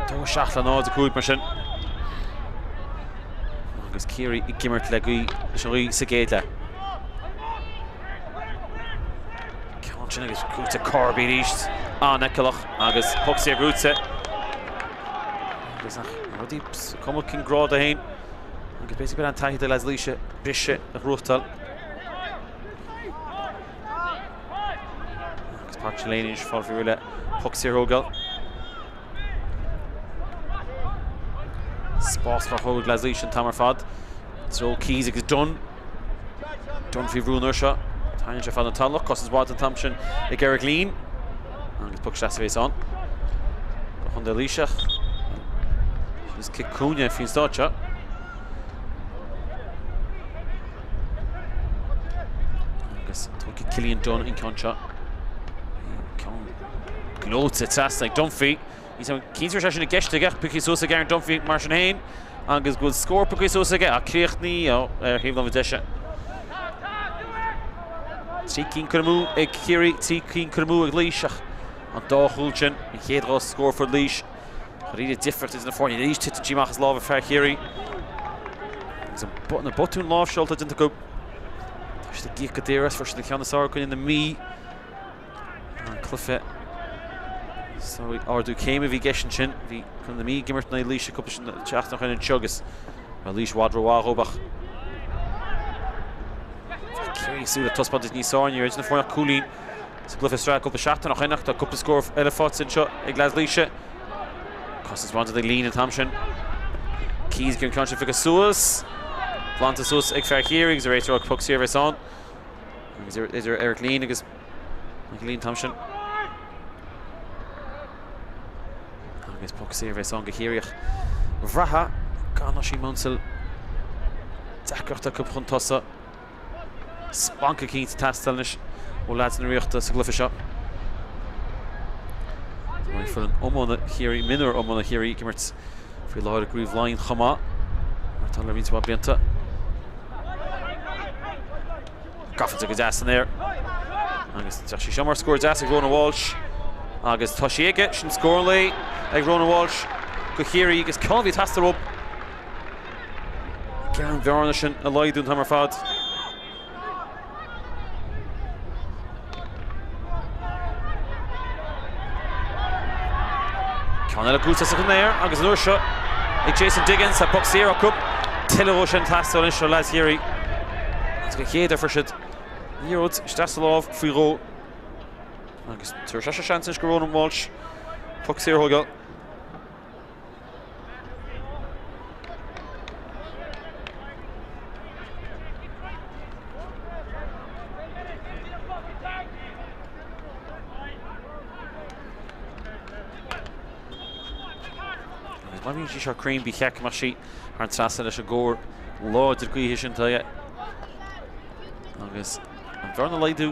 2 7 le 0 5 mar sin. Agus Ciarraí ag imirt le gaoth leis an ghaoth sa gcéad leath. Ceann sin agus gnóthaithe Corby arís. An-fheiceálach agus poc saor gnóthaithe. Agus ach rudaí cuma cén grád é féin. Agus b'fhéidir go bhfuil an taithí ag leaids Laoise briseadh a ghnóthachtáil. Agus Patrick Delaney anois fáil faoi le poc saor a thógáil. Spás á chruthú ag leaids Laoise an t-am ar fad. Treo Keyes agus Dunne. Dunne faoi bhrú an uair seo. Tarraingíonn sé fad an talamh. Cosaint mhaith an t-am sin ag Eric Leen. Agus poc seasamh a bheas ann. Do Chontae Laoise. Is cic cúinne faoin stáid seo. Agus tógfaidh Killian Dunne an ceann seo. Ceann gleoite trasna ag Dunphy. Cinnte sé sin i gceist aige, pioctha suas ag Aaron Dunphy mar sin féin agus go bhfuil scór pioctha suas aige ach críochnaithe ar thaobh láimhe deise. 3 cinn curtha amú ag Ciarraí, 3 cinn curtha amú ag Laois ach an dá chúl sin, an chéad dhá scór fuair Laois. Chuir iad difríocht idir na foirne arís, titeann sí amach as lámha fear Chiarraí. Agus na botúin láimhseáilte déanta acu. Tá siad ag íoc go daor as, fuair siad an ceann is fearr i gcoinne na Mí. An cluiche so ardú céime a bhí i gceist ansin. Bhí Contae na Mí ag imirt in aghaidh Laoise cúpla seachtain ó shin anseo agus bhí Laois i bhfad rómhaith dhóibh ach Ciarraí ag súil le taispeántas níos fearr. Ní raibh na foirne ach cúilín sa gcluiche sraithe cúpla seachtain ó shin ach tá cúpla scór eile faighte anseo ag leaids Laoise. Cosaint mhaith ag Leen an t-am sin. Keyes ag an ceann sin a phiocadh suas. Glanta suas ag fear Chiarraí agus an réiteoir poc saor a bheas ann. Agus idir Eric Leen agus Michael Leen an t-am sin. Agus poc saor a bheas ann do Chiarraí ach bhraithfeá gan Oisín Maunsell deacracht acu chun tosaigh. Splanc eicínt ag teastáil anois ó leaids na Ríochta sa gcluiche seo. Tá foireann iomána Chiarraí, mionúir iomána Chiarraí ag imirt faoi láthair i gCraobh Laighean chomh maith, mar atá le roinnt mhaith blianta. Gafa go deas san aer. Agus tá sí seo mar scór deas ag Ronan Walsh. Agus tá sí aige, sin scór an lae ag Ronan Walsh do Chiarraí agus ceann a bhí ag teastáil uathu. Ag iarraidh an bhearna sin a laghdú an t-am ar fad. Ceann eile buailte san aer agus an uair seo ag Jason Diggins tá poc saor acu. Tuilleadh dhó sin ag teastáil anois ó leaids Chiarraí. Agus den chéad uair fuair siad liathróid isteach sa lámh faoi dhó. Agus tabharfaidh sé seans anois go Ronan Walsh poc saor a thógáil. Agus má bhíonn sí seo cruinn ba cheart go mbeadh sí thar an trasnán leis an gcóir láidir gaoithe sin atá aige. Agus an bhearna a laghdú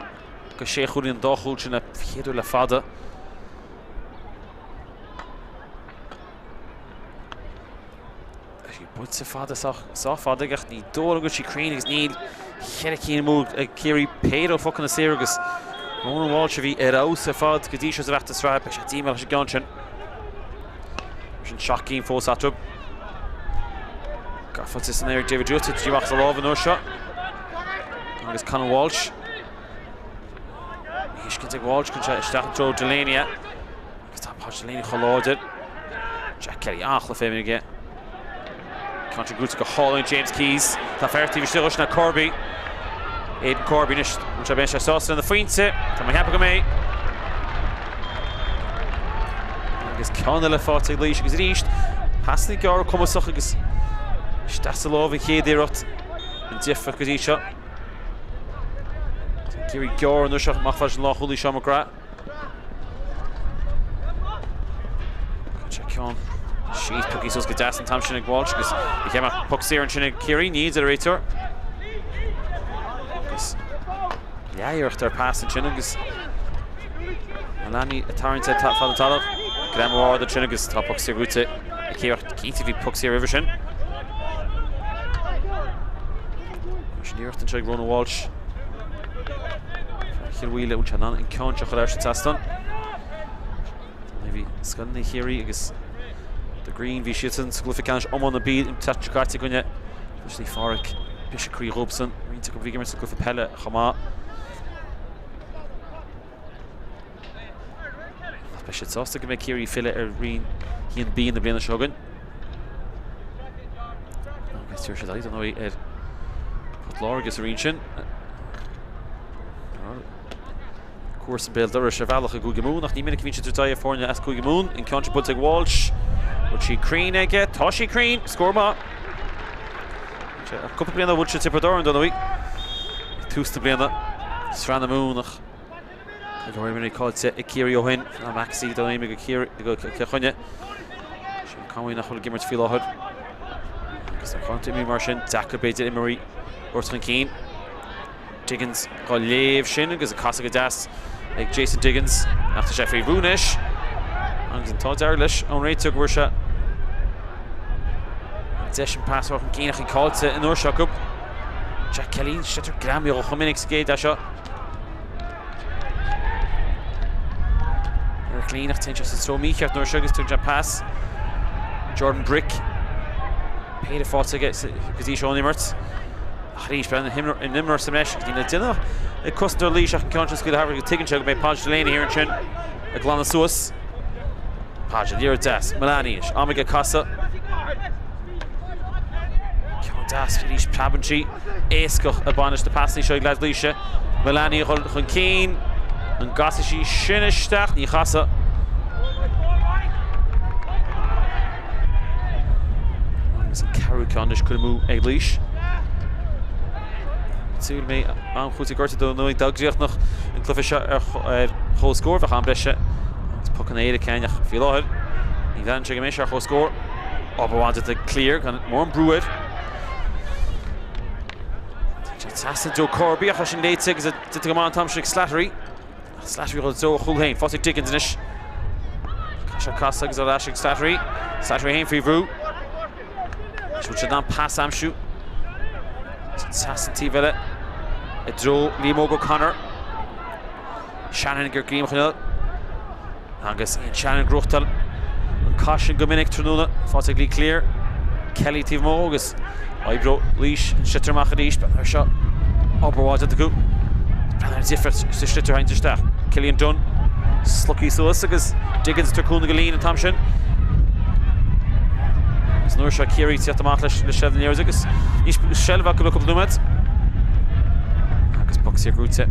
go sé chúilín an dá chúl sin le chéad uair le fada. Tá sí buailte fada sách fada aige ach ní dóigh liom go bhfuil sí cruinn agus níl cheithre cinn amú ag Ciarraí péire ó phocanna saora agus Ronan Walsh a bhí ar fheabhas ar fad go dtí seo sa bhfeachtas sraithe beidh sé díomách leis an gceann sin. Sin 7 gcinn fós eatarthu. Gafa san aer ag David Druitt tite amach as a lámh an uair seo. Agus Conor Walsh. Thuiscint ag Walsh cuireann sé isteach i dtreo Delaney. Agus tá Paudie Delaney chomh láidir. Jack Kelly an-chluiche féin aige. Ceann sin buailte go hálainn James Keyes. Tá fear taobh istigh dhó sin Corby. Aidan Corby anois an sé beidh sé sásta lena phointe. Tá mé ag ceapadh go mbeidh. Agus ceann eile faighte ag Laois agus arís pasanna gearra cumasach agus isteach sa lámh an chéad iarracht an difríocht go dtí seo. Ciarraí gearr an uair seo amach leis an lánchúlaí Seán McGrath. Cuireann sé ceann síos pioctha suas go deas an t-am sin ag Walsh agus bhí céim poc saor ansin ag Ciarraí, ní a deir an réiteoir. Agus leath-iarracht ar pas ansin agus Mullaney ag tarraingt ar fad an talamh. Greim ard ansin agus tá poc saor buaite ag Ciarraí. Cinnte bhí poc saor roimhe sin. Sin iarracht anseo ag Ronan Walsh. Cill Mhaoile bhfuil sé in ann an ceann seo a chur thar an trasnán. Bhí scoileanna Chiarraí agus The Green bhí siadsan sa gcluiche ceannais iomána B an tseachtain seo caite i gcoinne Naomh Phádraig briseadh croí dhóibhsan roinnt acu a bhí ag imirt sa gcluiche peile chomh maith. Ach beidh siad sásta go mbeidh Ciarraí ag filleadh ar Roinn 1B na bliana seo chugainn. Tabharfaidh siad aghaidh, dar ndóigh, ar Phort Láirge sa roinn sin. Comharsa béal dorais ar bhealach i gCúige Mumhan ach ní minic a bhíonn siad ag tabhairt aghaidh ar foirne as Cúige Mumhan. An ceann seo buailte ag Walsh. Bhfuil sí cruinn aige? Tá sí cruinn! Scór maith! Cúpla bliain ó bhuail siad Tiobraid Árann, dar ndóigh. Tús na bliana, Sraith na Mumhan ach go leor imreoirí caillte ag Ciarraí ó shin. Flann Maxey dar ndóigh go Ciarraí go Cill Chainnigh. Seán Conway nach bhfuil ag imirt faoi láthair. Agus na contae imreoirí mar sin, deacair b'fhéidir imreoirí a thabhairt chun cinn. Diggins á léamh sin agus ag casadh go deas ag Jason Diggins ach tá sé faoi bhrú anois agus an t-ádh dearg leis ón réiteoir go bhfuair sé deis an pas chun cinn ach í caillte an uair seo acu. Jack Kelly, sliotar greamaithe chomh minic sa gcéad leath seo. Eric Leen ach téann sé sa treo mícheart an uair seo agus tugann sé pas. Jordan Brick. Péire faighte aige go dtí seo ón imirt. Ach arís, beidh an imreoir sa mbreis go dtí na déanach ag cosantóir Laois ach an ceann sin scaoileadh thar agus tuigeann sé go mbeidh Podge Delaney thiar ansin ag glanadh suas. Podge, an liathróid deas. Mullaney anois, am aige casadh. Ceann deas arís, preabann sí. Éascach ag baint na pasanna seo ag leaids Laoise. Mullaney a dhul chun cinn. An gcasfaidh sí sin isteach? Ní chasfaidh. Agus an ceathrú ceann anois curtha amú ag Laois. Súil mé am chúitimh gorta dar ndóigh dá gcríochnódh an cluiche seo ar chomhscór bheadh am breise agus pocanna éirice ann ach faoi láthair ní bhreathnaíonn sé go mbeidh sé ar chomhscór. Obair mhaith déanta ag Cleere gan mórán brú air. Tá sé trasna Joe Corby ach tá sin léite agus déanta go maith an t-am sin ag Slattery. Slattery i dtreo a chúl féin. Faighte ag Diggins anois. Caithfidh sé casadh agus ar ais ag Slattery. Slattery féin faoi bhrú. Is bhfuil sé in ann pas a aimsiú. Trasna an taobh eile i dtreo Liam Óg O'Connor. Shannon ag iarraidh greim a choinneáil. Agus Ian Shannon ag gnóthachtáil an cath sin go minic tráthnóna. Faighte ag Lee Cleere. Kelly taobh amuigh agus oibreoidh Laois an sliotar amach arís. Breathnaigh air seo. Obair mhaith déanta acu. Breathnaigh ar an difríocht sa sliotar a thagann isteach. Killian Dunne slogtha suas agus Diggins ag tabhairt cúnamh go Leen an t-am sin. Agus an uair seo Ciarraí ag tíocht amach leis le seilbh na liathróide agus níos seilbh acu le cúpla nóiméad. Agus poc saor gnóite.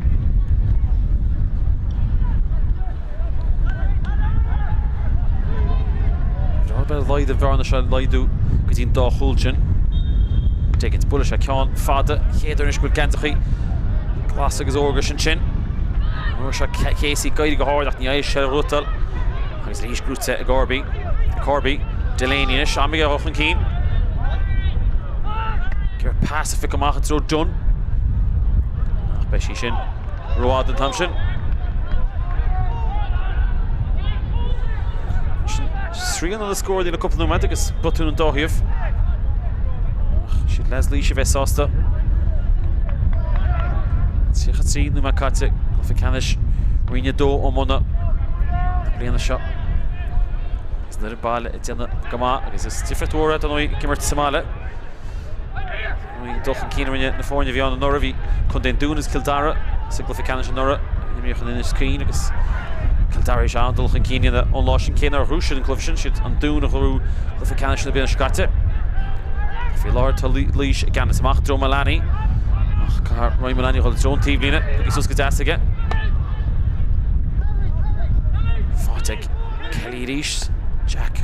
Beidh laghad an bhearna seo laghdú go dtí an dá chúl sin. Diggins buailfidh sé ceann fada chéad uair anois go bhfuil geansachaí glas agus órga ansin. An uair seo Casey ag éirí go hard ach ní fhaigheann sé a ghnóthachtáil agus arís gnóite ag Corby. Corby Delaney anois am aige a dhul chun cinn. Ag iarraidh pas a phiocadh amach i dtreo Dunne. Ach beidh sí sin rófhada an t-am sin. Sin srian ar na scóranna le cúpla nóiméad agus botún an dá thaobh. Ach siad leaids Laois a bheidh sásta. 33 nóiméad caite, cluiche ceannais Roinn 2 Iomána na bliana seo. Agus an fhoireann baile ag déanamh go maith agus is difríocht mhór é dar ndóigh ag imirt sa mbaile. Dul chun cinn a rinne na foirne a bhí ann anuraidh. Bhí Contae an Dúin agus Cill Dara sa gcluiche ceannais anuraidh. Imríodh in Inis Caoin agus Cill Dara théis an-dul chun cinn a dhéanamh ón lá sin. Cé nár ghnóthaigh siad an cluiche sin, siad an Dún a ghnóthaigh cluiche ceannais na bliana seo caite. Faoi láthair tá Laois i gceannas amach i dtreo Mullaney. Ach caithfidh Ryan Mullaney a dhul i dtreo an taobhlíne. Tugtha suas go deas aige. Faighte ag Kelly arís. Jack.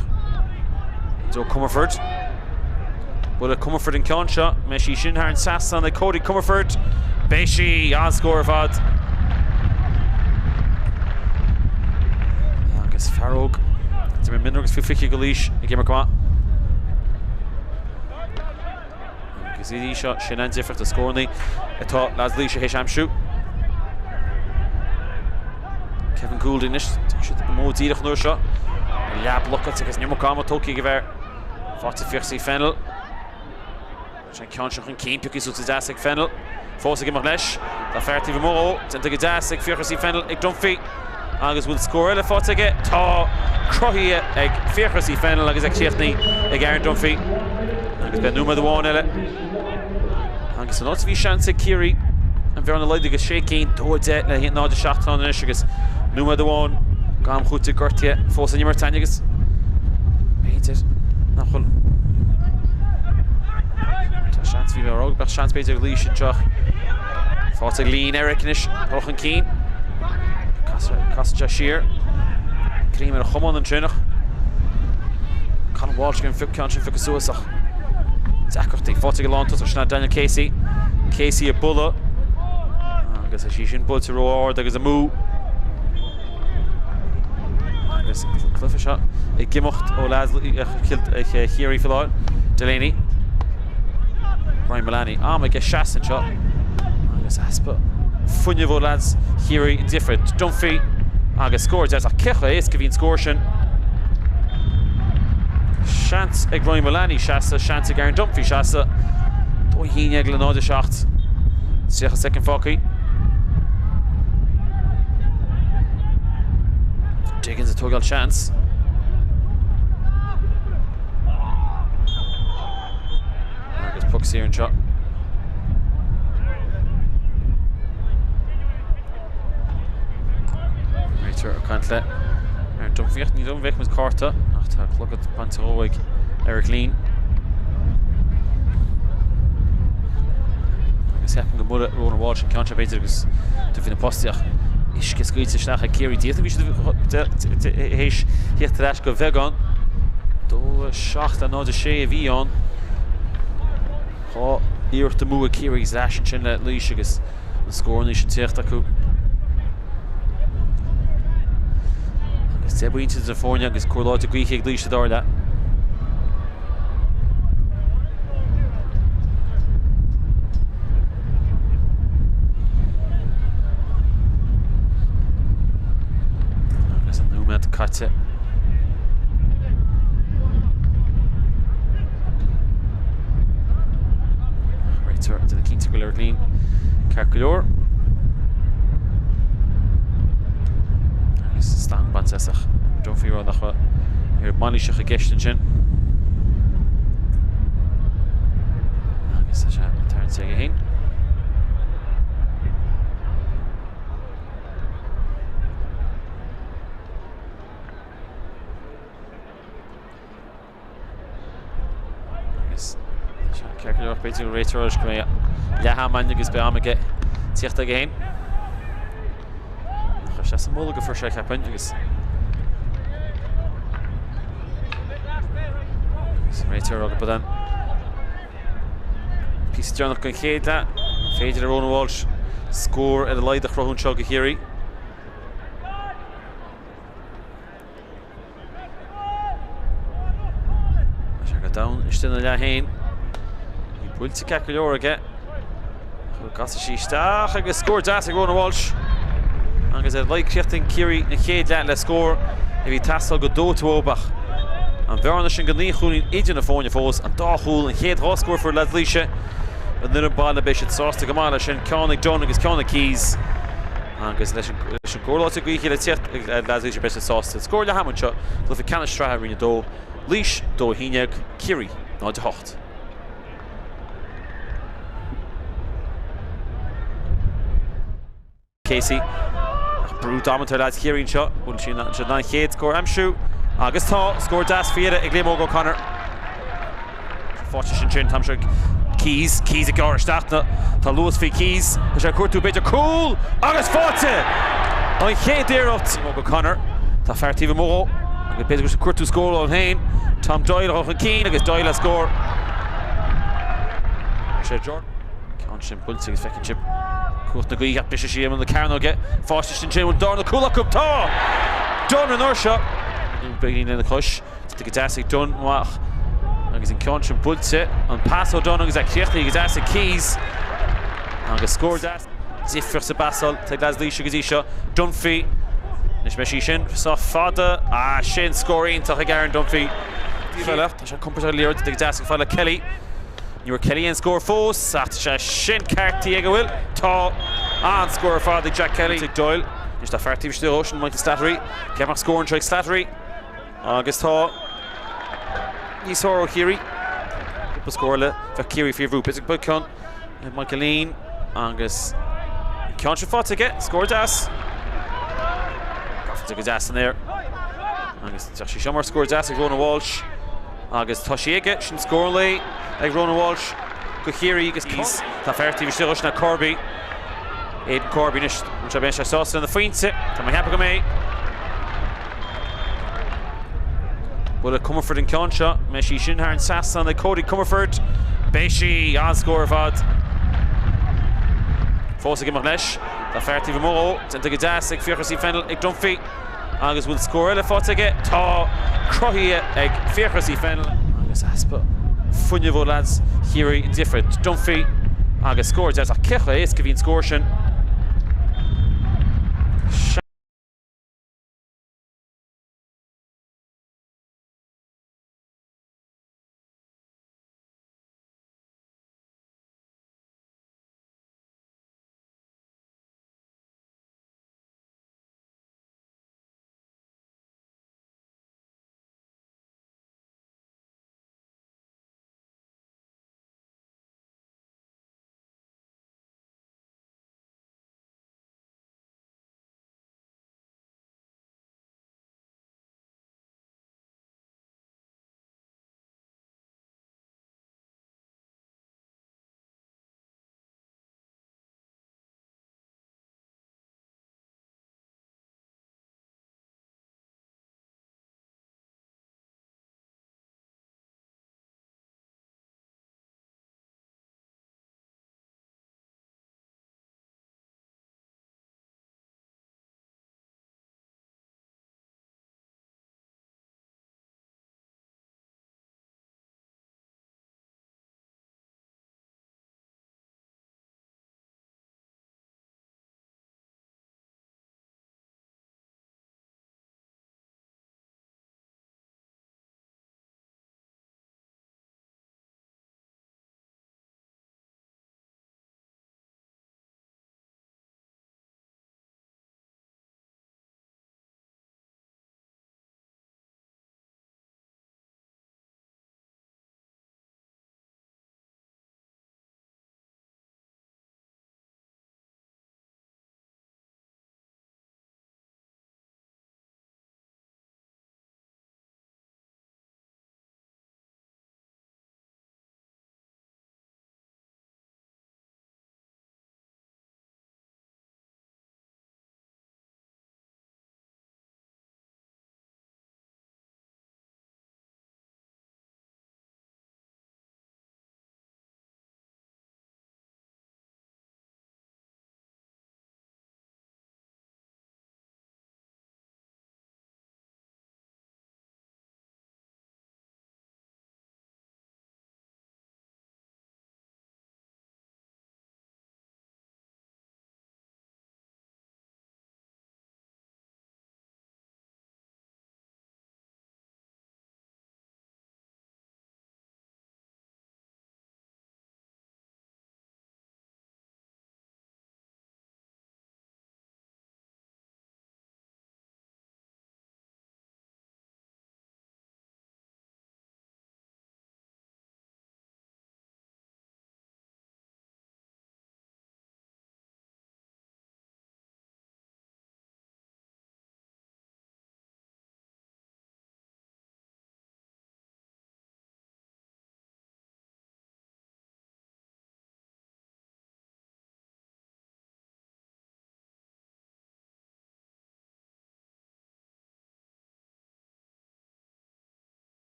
Joe Comerford. Buailfidh Comerford an ceann seo. Mbeidh sí sin thar an trasnán ag Cody Comerford. Beidh sí! An-scór ar fad. Agus fear óg d'imir mionúr agus faoi 20 do Laois ag imirt go maith. Agus arís seo, sin an difríocht i scóranna atá leaids Laoise théis aimsiú. Kevin Goulding anois, tá siad i modh díreach an uair seo. Leath-bhlocáilte agus an iomarca ama tógtha ag an bhfear. Faighte Fiachraí Fennell. Sé an ceann seo chun cinn, pioctha suas go deas ag Fennell. Fós ag imeacht leis. Tá fear taobh amuigh dhó. Déanta go deas ag Fiachraí Fennell ag Dunphy. Agus bhfuil scór eile faighte aige? Tá! Cruthaithe ag Fiachraí Fennell agus é críochnaithe ag Aaron Dunphy. Agus beidh nóiméad amháin eile. Agus san áit a bhí seans ag Ciarraí an bhearna a laghdú go sé cinn, 2-10 le 0-7 ann anois agus nóiméad amháin d'am cúitimh gortaithe fós san imirt againn agus b'fhéidir nach bhfuil. Tá seans, bhí mé ag rá go mbeadh seans b'fhéidir ag Laois anseo. Faighte ag Leen Eric anois, dul chun cinn. Casann sé siar. Greim ar a chamán ansin ach Colin Walsh ag an ceann sin a phiocadh suas ach deacrachtaí. Faighte ag an lántosach sin Daniel Casey. Casey ag bualadh agus is í sin buailte ró-ard agus amú. Agus an cluiche seo ag imeacht ó leaids Chiarraí faoi láthair. Delaney. Brian Mullaney. Am aige seasamh anseo. Agus easpa fuinnimh ó leaids Chiarraí an difear. Dunphy agus scór deas ach cé chomh éasca a bhí an scór sin? Seans ag Ryan Mullaney seasamh, seans ag Aaron Dunphy seasamh. 2-11 le 0-7. 30 soicind fágtha. Diggins ag tógáil seans. Agus puc saor anseo. Réiteoir ag caint le Aaron Dunphy. Ní dóigh liom go bhfeicfidh muid cárta ach tá clogad bainte dhó ag Eric Leen. Agus ceapaim go mbuailfidh Ronan Walsh an ceann seo b'fhéidir agus tú faoi na postaí ach uisce scaoilte isteach ag Ciarraí. D'fhéadfadh bhí siad théis theacht ar ais go bheagán. 2 7 le 0 6 a bhí ann. Tá iarracht amú ag Ciarraí agus ar ais ansin le Laois agus na scóranna sin teacht acu. Agus 10 bpointe idir na foirne agus cóir láidir gaoithe ag Laois sa dara leath. Agus an nóiméad caite. Réiteoir ag déanamh cinnte go bhfuil Eric Leen ceart go leor. Agus stangadh bainte as ach Dunphy ag rá nach raibh mailíseach i gceist ansin. Agus tá sé tarraingthe aige féin. Agus ceart go leor b'fhéidir go réiteoir go mbeidh leath am ann agus beidh am aige tíocht aige féin. Chuir sé sa mbolg a fuair sé cheapfainn agus agus an réiteoir ag rá Píosa deireanach den chéad leath. An féidir le Ronan Walsh scór ar a laghad a chruthú anseo do Chiarraí. Tá sé go domhain istigh ina leath féin. Bhí buailte ceart go leor aige. Casadh sí isteach agus scór deas ag Ronan Walsh. Agus ar a laghad críochnaíonn Ciarraí an chéad leath le scór a bhí ag teastáil go dóite uathu ach an bhearna sin go 9 chúilín idir na foirne fós, an dá chúl, an chéad dhá scór fuair leaids Laoise an fhoireann baile beidh siad sásta go maith leis sin, ceann ag Dunne agus ceann ag Keyes. Agus leis an gcóir láidir gaoithe le tíocht ag leaids Laoise beidh siad sásta. Scór leath ama anseo, cluiche ceannais sraithe Roinn 2, Laois 2 11, Ciarraí 0 8. Casey. Ach brú damanta ar leaids Chiarraí anseo. Bhfuil siad in ann an chéad scór a aimsiú? Agus tá! Scór deas faoi dheireadh ag Liam Óg O'Connor. Faighte ansin, tá sé ag Keyes, Keyes ag gearradh isteach, tá luas faoi Keyes, tá sé ag cuartú b'fhéidir cúl agus faighte! An chéad iarracht! Liam Óg O'Connor, tá fear taobh amuigh dhó agus b'fhéidir go bhfuil sé ag cuartú scór dó féin. Tom Doyle a dhul chun cinn agus Doyle le scór. Sé Jordan. Ceann sin buailte agus feiceann sibh cumhacht na gaoithe ach briseadh sí i mbun na cearnóige. Faighte ansin, bhfuil darna cúl acu? Tá! Dunne an uair seo! Beagáinín lena chois. Déanta go deas ag Dunne amach agus an ceann sin buailte. An pas ó Dunne agus é críochnaithe go deas ag Keyes. Agus scór deas. Difríocht sa bpasáil ag leaids Laoise go dtí seo. Dunphy. Anois beidh sí sin sách fada. Ah, sin scór iontach ag Aaron Dunphy. Tá sé compordach ar liathróid go deas ag fáil le Kelly. Ní bhfuair Kelly aon scór fós ach tá sé sin ceartaithe aige, an bhfuil? Tá. An-scór ar fad ag Jack Kelly. Ag Doyle. Anois tá fear taobh istigh dhó, sin Michael Slattery. Cé mbeadh scór anseo ag Slattery? Agus tá níos fearr ó Chiarraí. Cúpla scór eile, bheadh Ciarraí faoi bhrú. B'fhéidir go mbeadh ceann ag Michael Leen agus an ceann sin faighte aige. Scór deas. Gafa go deas san aer. Agus tá sí seo mar scór deas ag Ronan Walsh. Agus tá sí aige, sin scór an lae ag Ronan Walsh. do Chiarraí agus tá fear taobh istigh dhó sin Corby. Aidan Corby anois, an mbeidh sé sásta lena phointe? Tá mé ag ceapadh go mbeidh. Buille Comerford an ceann seo. Mbeidh sí sin thar an trasnán ag Cody Comerford. Beidh sí! An-scór ar fad. Fós ag imeacht leis. Tá fear taobh amuigh dhó. Déanta go deas ag Fiachra C Fennell ag Dunphy. Agus bhfuil scór eile faighte aige? Tá! Cruthaithe ag Fiachra C Fennell. Agus easpa fuinnimh ó leaids Chiarraí an difear. Dunphy agus scór deas ach cé chomh héasca a bhí an scór sin?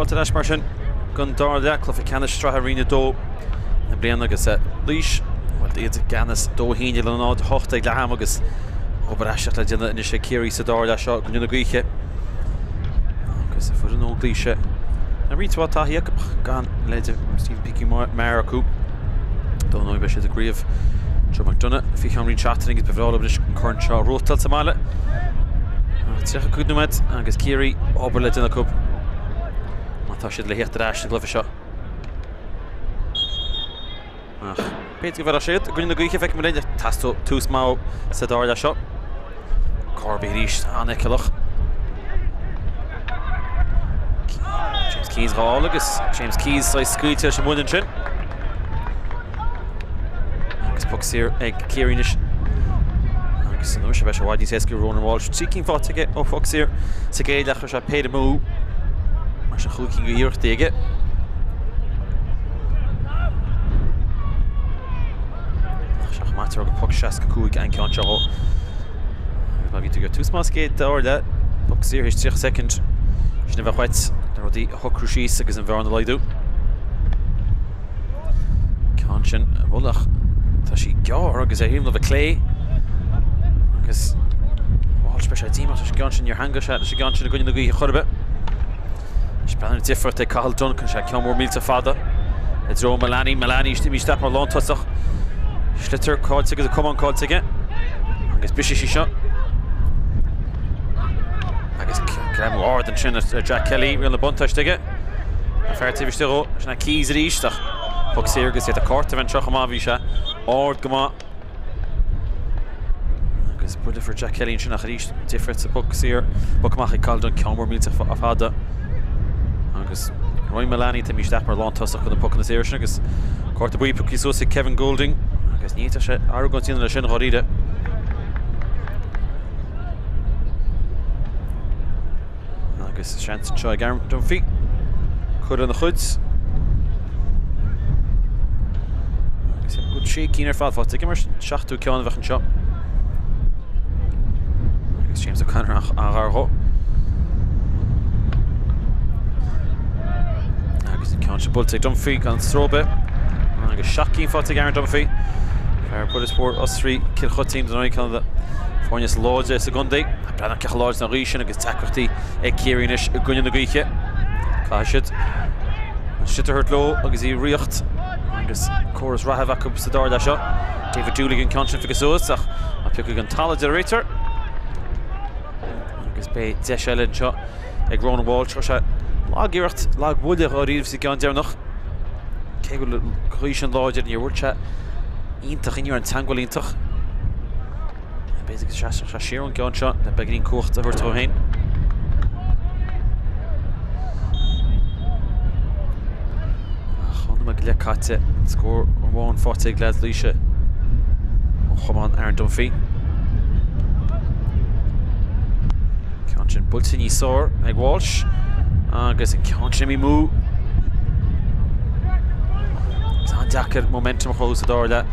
Fáilte ar ais mar sin don dara leath, cluiche ceannais sraithe Roinn 2 na bliana agus Laois, bhuel, iad i gceannas 2-1 le 0-8 ag leath ama agus obair aisteach le déanamh anois ag Ciarraí sa dara leath seo i gcoinne na gaoithe. Agus foireann óg Laoise, tá roinnt mhaith taithí acu ach gan leithéid Stephen Picky Maher acu. Dar ndóigh beidh siad i gcraobh Joe McDonagh faoi cheann roinnt seachtainí agus ba bhreá leo anois an corn seo a ghnóthachtáil sa mbaile. 35 nóiméad agus Ciarraí obair le déanamh acu má tá siad le theacht ar ais sa gcluiche seo. Ach b'fhéidir go bhféadfadh siad i gcoinne na gaoithe feicfidh muid linn teastóidh tús maith sa dara leath seo. Corby arís an-fheiceálach. James Keyes dhá fháil agus James Keyes saghas scaoilte leis an mbuille ansin. Agus poc saor ag Ciarraí anois. Agus an uair seo beidh sé i bhfad níos éasca Ronan Walsh. 3 cinn faighte aige ó phoc saor sa gcéad leath chuir sé péire amú. Mar sin chúig cinn d'iarrachtaí aige. Ach seo chomh maith gur poc 65 an ceann seo. Agus má bhí tú ag tús maith sa gcéad dara leath, poc saor théis 30 soicind, sin a bheadh uait le rudaí a shocrú síos agus an bhearna a laghdú. Ceann sin a bhualadh ach tá sí gearr agus ar thaobh na láimhe clé agus Walsh beidh sé díomách leis an gceann sin níor theangaigh sé leis an gceann sin i gcoinne na gaoithe chor ar bith. Anois breathnaíonn difríocht ag Cathal Dunne sé ceann mór millteach fada i dtreo Mullaney. Mullaney imithe isteach mar lántosach. Sliotar caillte agus an camán caillte aige. Agus brisfidh sí seo. Agus greamú ard ansin ar Jack Kelly, riail na buntáiste aige. An fear taobh istigh dhó, sin é Keyes arís ach poc saor agus iad ag cárta a bheith anseo chomh maith, bhí sé ard go maith. Agus buille for Jack Kelly ansin ach arís difríocht sa bpoc saor, poc amach ag Cathal Dunne, ceann mór millteach fada. Agus Roy Mullaney tá imithe isteach mar lántosach do na pocanna saora sin agus cárta buí pioctha suas ag Kevin Goulding agus ní fhéadfadh sé argóint a dhéanamh leis sin dháiríre. Agus seans anseo ag Aaron Dunphy cur lena chuid. Agus go sé cinn ar fad faighte aige mar seachtú ceann a bheadh anseo. Agus James O'Connor an-ghar dhó. Agus an ceann seo buailte ag Dunphy gan stró ar bith. Agus 7 cinn faighte ag Aaron Dunphy. Fear Bulletsford Osraí Cill Choitín don ceann de foirne is láidre sa gcontae. Breathnaigh cé chomh láidir an ghaoth sin agus deacrachtaí ag Ciarraí anois i gcoinne na gaoithe. Caithfidh siad an sliotar a thabhairt leo agus í riocht agus córas reatha a bheith acu sa dara leath seo. David Dooley an ceann sin pioctha suas ach á piocadh an talamh de réitear. Agus beidh deis eile anseo ag Ronan Walsh. Chuir sé lag-iarracht, lag-bhuille dháiríre sa gceann deireanach. Cé go bhfuil an ghaoth sin láidir, níor bhuail sé iontach, ní raibh an teagmháil iontach. B'fhéidir go seasfadh sé siar ón gceann seo le beagáinín cumhachta a thabhairt dó féin. Ach nóiméad go leith caite, scór amháin faighte ag leaids Laoise ó chamán Aaron Dunphy. Ceann sin buailte níos fearr ag Walsh agus an ceann sin imithe amú. Is an-deacair momentum a chruthú sa dara leath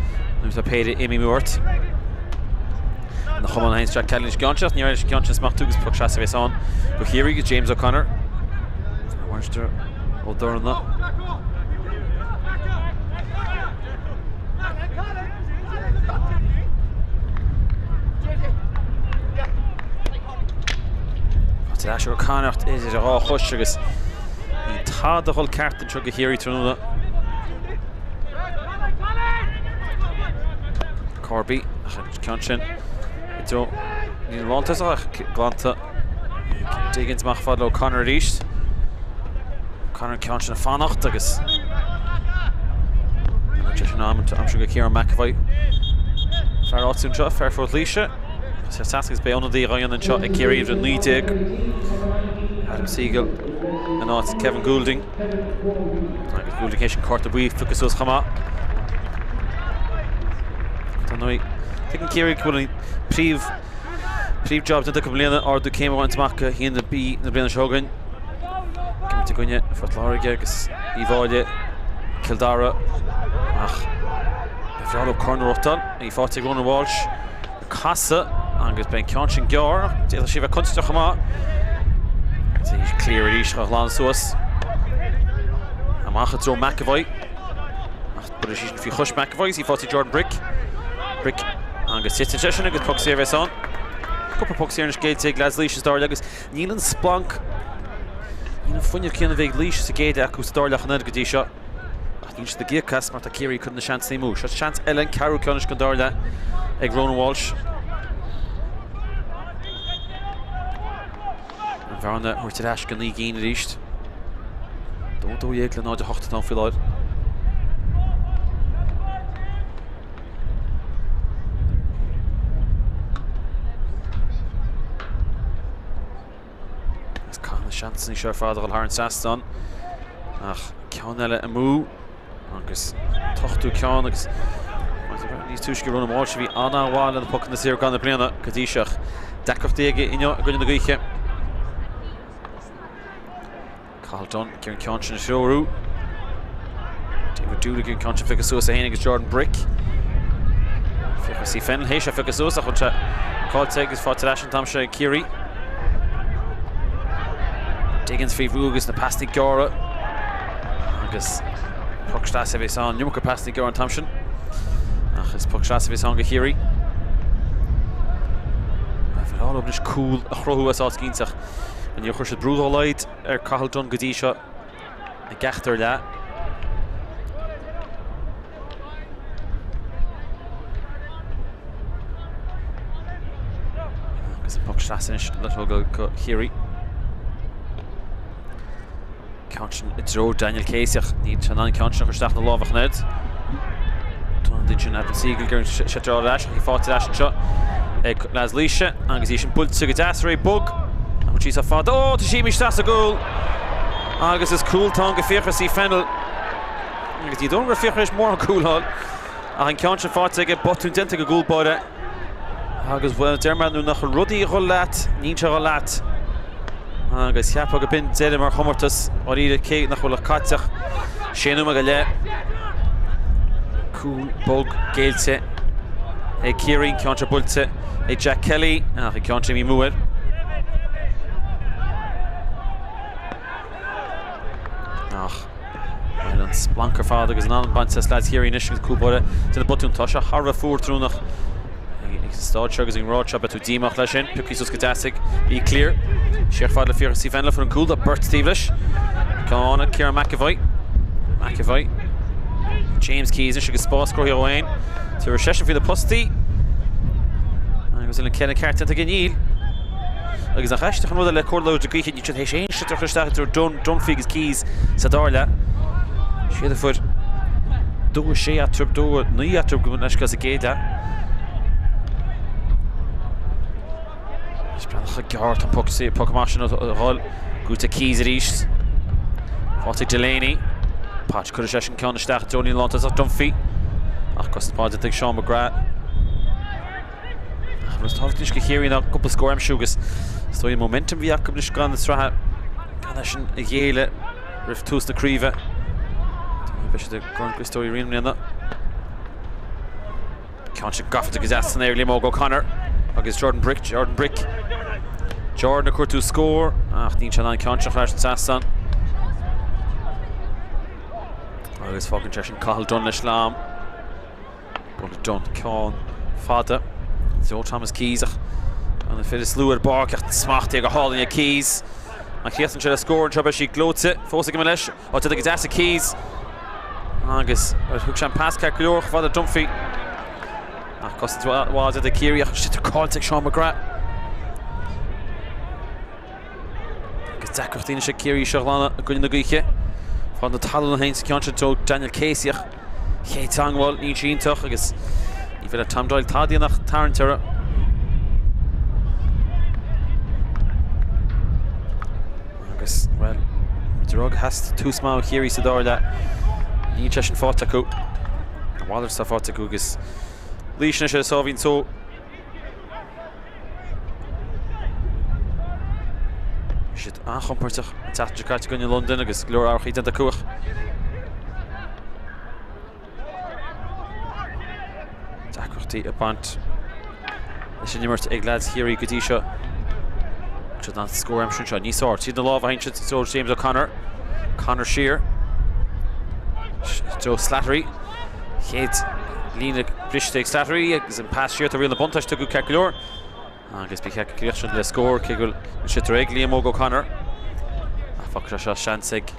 nuair atá péire imithe amú ort. Ina chamán féin Jack Kelly leis an gceann seo, níor éirigh leis an gceann sin smachtú agus poc seasamh a bheas ann do Chiarraí agus James O'Connor. Mhainistir Ó dTorna. Tá ais O'Connor idir a dhá chois agus níl tada ag dul ceart anseo do Chiarraí tráthnóna. Corby ach an ceann sin i dtreo ní lántosach ach glanta Diggins amach fad le O'Connor arís. O'Connor an ceann sin ag fanacht agus sé sin am aimsir go Ciarán McAvoy. Fear áitiúil anseo, fear Phort Laoise. Tá sé agus beidh ionadaí á dhéanamh anseo ag Ciarraí uimhir 19. Adam Siegel in áit Kevin Goulding. Agus Goulding théis an cárta buí pioctha suas chomh maith. Tá ndóigh, tuigeann Ciarraí go bhfuil an príomh príomh-job déanta acu i mbliana, ardú céime a bhaint amach go haon B na bliana seo chugainn. Ag imirt i gcoinne Phort Láirge agus Uíbh Fhailí, Cill Dara ach ba bhreá leo corn a ghnóthachtáil. Í faighte ag Ronan Walsh. Casadh agus beidh an ceann sin gearr. D'fhéadfadh sé a bheith contúirteach chomh maith. Clear arís a ghlan suas. Amach i dtreo McEvoy. Ach buaileann sí sin faoi chois McEvoy agus í faighte ag Jordan Brick. Brick agus titeann seisean agus poc saor a bheas ann. Cúpla poc saor anois géillte ag leaids Laois sa dara leath agus níl an splanc, níl an fuinneamh céanna a bhí ag Laois sa gcéad leath acu sa dara leath an oiread go dtí seo. Ach níl siad ag íoc as mar tá Ciarraí ag cur na seansanna amú. Seo seans eile, an ceathrú ceann anois don dara leath ag Ronan Walsh. An bhearna a thabhairt ar ais go 9 gcinn arís. 2 12 le 0 8 atá ann faoi láthair. Agus caithfidh na seansanna seo ar fad a dhul thar an trasnán. Ach ceann eile amú agus t-ochtú ceann agus níos túisce Ronan Walsh a bhí an-mhaith le na pocanna saora gan na bliana go dtí seo. Deacrachtaí aige inniu i gcoinne na gaoithe. Cathal Dunne ag iarraidh an ceann sin a threorú. David Dooley ag iarraidh an ceann sin a phiocadh suas é féin agus Jordan Brick. Fiachra C. Fennell théis é a phiocadh suas ach bhfuil sé caillte agus faighte ar ais an t-am seo ag Ciarraí. Diggins faoi bhrú agus na pasanna gearra agus poc sleasa a bheas ann. An iomarca pasanna gearra an t-am sin ach is poc sleasa a bheas ann do Chiarraí. Beidh leo anois cúl a chruthú as áit éiginteach. Níor chuir siad brú dá laghad ar Cathal Dunne go dtí seo i gceachtar leath. Agus an poc sleasa anois le tógáil do Chiarraí. Ceann sin i dtreo Daniel Casey ach níl sé in ann an ceann sin a chur isteach ina lámh ach an oiread. Tá an duine sin Adam Siegel ag iarraidh sliotar ar ais ach í faighte ar ais anseo ag leaids Laoise agus í sin buailte go deas ar aghaidh bog. Ach bhfuil sí sách fada? Ó, tá sí imithe isteach sa gcúl! Agus is cúl atá ann do Fiachra C. Fennell. Agus ní dóigh liom go raibh Fiachra théis mórán cúl a fháil ach an ceann sin faighte aige, botún déanta ag an gcúl báire. Agus bhuel, deir mé nuair nach bhfuil rudaí ag dhul leat, níl sé ag dhul leat. Agus cheapfá go b'in deireadh mar chomórtas, dáiríre, cé nach bhfuil ach caite ach sé nóiméad go leith. Cúl bog géillte ag Ciarraí, an ceann seo buailte ag Jack Kelly, ach an ceann sin imithe amú air. Ach bhuel, an splanc ar fad agus an anam bainte as leaids Chiarraí anois agus cúl báire ag déanamh botún. Tá sé thar a bheith fuar tráthnóna ag an staid seo agus ag an ngrád seo. Beidh tú díomách leis sin. Pioctha suas go deas ag Lee Cleere. Siar fad le Fiachra C. Fennell fuair an cúl. Tá beirt taobh leis. Ceann ag Ciarán McEvoy. McEvoy. James Keyes anois agus spás cruthaithe dó féin. Tabharfaidh seisean faoi na postaí. Agus an ceann ceart déanta aige níl. Agus nach aisteach an rud é le cóir láidir gaoithe, níl siad théis aon sliotar a chur isteach i dtreo Dunne, Dunphy agus Keyes sa dara leath. Siad a fuair 2 6 eatarthu, 2 9 eatarthu gabh mo leithscéal sa gcéad leath. Is breathnach chomh gearr tá an poc poc amach sin a dhul. Gnóthaithe Keyes arís. Faighte ag Delaney. Patch cuirfidh seisean ceann isteach i dtreo an líne lántosach Dunphy. Ach cosaint mhaith déanta ag Seán McGrath. Ach an rud is tábhachtaí anois do Chiarraí ná cúpla scór a aimsiú agus is dóigh an momentum a bhí acu anois gan na sraithe gan é sin a ghéilleadh roimh tús na craoibhe. Beidh siad i gCorn Christóirí Rí i mbliana. Ceann sin gafa go deas san aer Liam Óg O'Connor agus Jordan Brick, Jordan Brick. Jordan ag cuartú scór ach níl sé in ann an ceann seo a chur thar an trasnán. Agus fágann sé sin Cathal Dunne leis le am. Bualadh Dunne ceann fada. Joe Thomas Keyes ach an fir is lú ar bpáirc ach smachtaithe go hálainn ag Keyes. An chríochnaíonn sé le scór anseo beidh sí gleoite fós ag imeacht leis. Á déanta go deas ag Keyes. Agus thug sé an pas ceart go leor chomh fada le Dunphy. Ach cosaint mhaith déanta ag Ciarraí ach sliotar caillte ag Seán McGrath. Agus deacrachtaí anois ag Ciarraí seo a ghlanadh i gcoinne na gaoithe. Fad na talún féin sa cheann seo Joe Daniel Casey ach chéad teagmháil níl sí iontach agus ní féidir le Tom Doyle tada a dhéanamh ach tarraingt orthu. Agus, bhuel, muid ag rá gur theastaigh tús maith ó Chiarraí sa dara leath. Níl sé sin faighte acu. A mhalairt atá faighte acu agus Laois anois ar a sáimhín só. Bhí siad an-chompordach an tseachtain seo caite i gcoinne Londain agus go leor amharcaí déanta acu ach deacrachtaí ag baint leis an imirt ag leaids Chiarraí go dtí seo. Siad in ann scór a aimsiú anseo níos fearr. Tríd na lámha a théann siad i dtreo James O'Connor. Connor siar. Joe Slattery. Chéad líne briste ag Slattery agus an pas siar tá riail na buntáiste tugtha ceart go leor. Agus ba cheart go gcríochnódh sin le scór cé go bhfuil sé tar ag Liam Óg O'Connor. Ach fágfaidh sé seo seans ag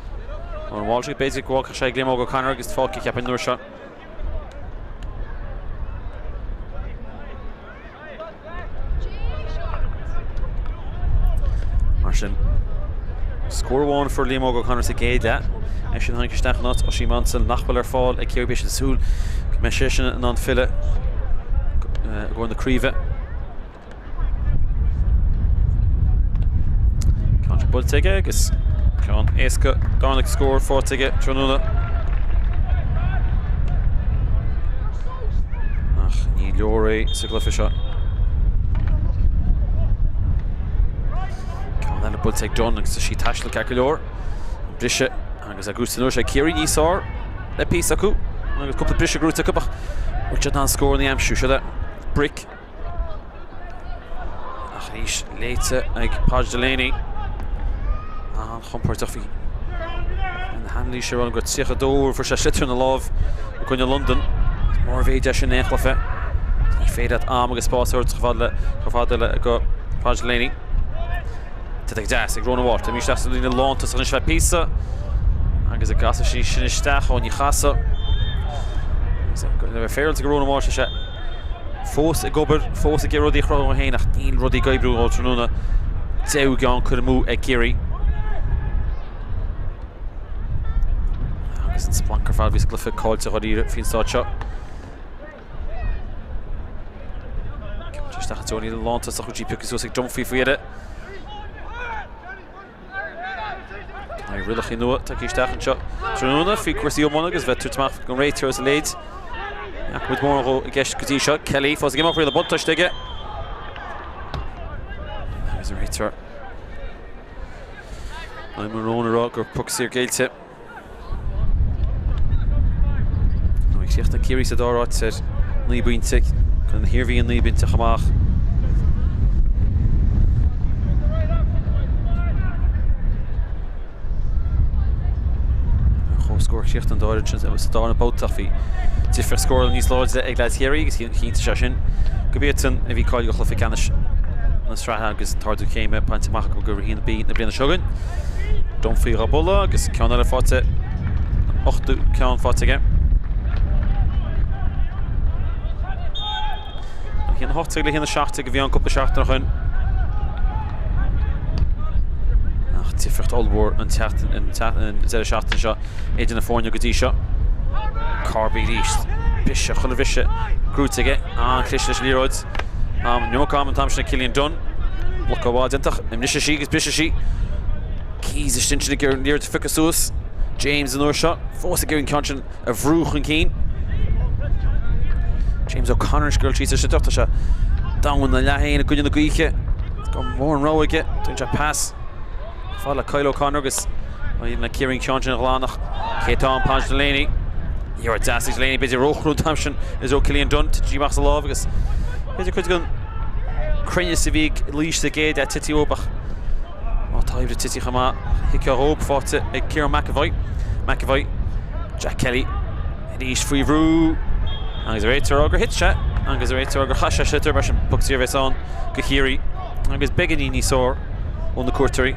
Ronan Walsh b'fhéidir go bhfágfadh sé ag Liam Óg O'Connor agus fágfaidh cheapfainn an uair seo. Mar sin, scór amháin a fuair Liam Óg O'Connor sa gcéad leath. Eisean a tháinig isteach in áit Oisín Maunsell nach bhfuil ar fáil ag Ciarraí. Beidh siad ag súil go mbeidh seisean in ann filleadh i gcomhair na craoibhe. Ceann seo buailte aige agus ceann éasca darna scór faighte aige tráthnóna. Ach ní leor é sa gcluiche seo. Ceann eile buailte ag Dunne agus tá sí ag taisteal ceart go leor. Briseadh agus é gnóthaithe an uair seo ag Ciarraí níos fearr le píosa acu agus cúpla briseadh gnóthaithe acu ach bhfuil siad in ann scór a aimsiú. Seo Brick Ach arís léite ag Paudie Delaney. An-chompordach bhí an anailís ar an gur 32 uair fuair sé sliotar ina láimh i gcoinne Londan. Is mór an mhéid é sin in aon chluiche. Ní féidir leat am agus spás a thabhairt chomh fada le go Paudie Delaney. Tite go deas ag Ronan Walsh. Imithe isteach sa líne lántosach anois le píosa agus an gcasfaidh sí sin isteach ó ní chasfaidh. Agus féaráilte go Ronan Walsh sé fós ag obair, fós ag iarraidh rudaí a chruthú féin ach níl rudaí ag oibriú ó tráthnóna. Deichiú gceann curtha amú ag Ciarraí. Agus an splanc ar fad bhí sa gcluiche caillte dháiríre faoin staid seo. Isteach i dtreo an líne lántosach go dtí pioctha suas ag Dunphy faoi dheireadh. Tá rialacha nua tagtha isteach anseo tráthnóna faoi cúrsaí iomána agus bheith tabhairt amach don réiteoir is a leithéid. Ní fhaca muid mórán dhó i gceist go dtí seo. Kelly fós ag imeacht riail an buntáiste aige. Agus an réiteoir Niall Mulrone ag rá gur poc saor géillte. Nó ag críochnú Ciarraí sa dara háit ar 9 bpointe, chun na hIarmhí 9 bpointe chomh maith. Ar chomhscór chríochnaigh an dá fhoireann sin sa darna babhta ach bhí difríocht scórála níos láidre ag leaids Chiarraí agus chinntigh sé sin gurb iadsan a bhí cáilithe do chluiche ceannais na sraithe agus an t-ardú céime bainte amach acu go 1B na bliana seo chugainn. Dunphy dhá bualadh agus ceann eile faighte, an ochtú ceann faighte aige. 1-18 le 1-17 a bhí ann cúpla seachtain ó shin. Ach difríocht ollmhór an tseachtain an deireadh seachtaine seo idir na foirne go dtí seo. Corby arís. Briseadh, chuile bhriseadh gnóthaithe aige. An-chlis leis an liathróid. An iomarca ama an t-am sin ag Cillian Dunne. Bloc mhaith déanta. I mbriseadh sí agus briseadh sí. Keyes istigh ansin ag iarraidh an liathróid a phiocadh suas. James an uair seo fós ag iarraidh an ceann sin a bhrú chun cinn. James O'Connor ag dul síos ar sliotar. Tá sé domhain ina leath féin i gcoinne na gaoithe. Gan mórán rogha aige. Tugann sé pas fada le Kyle O'Connor agus na Ciarraí an ceann sin a ghlanadh. Cé atá ann? Paudie Delaney. Iarracht deas ag Delaney, b'fhéidir róchrua an t-am sin is ó Cillian Dunne. Tite sí amach as a lámh agus b'fhéidir cuid den cruinneas a bhí ag Laois sa gcéad leath tite uathu ach Má tá oibre tite chomh maith, chiceáil dhóib faighte ag Ciarán McEvoy. McEvoy, Jack Kelly arís faoi bhrú agus an réiteoir ag rá gur thit sé agus an réiteoir ag rá gur chaith sé sliotar mar sin poc saor a bheas ann go Chiarraí agus beagáinín níos fearr ó na cuairteoirí.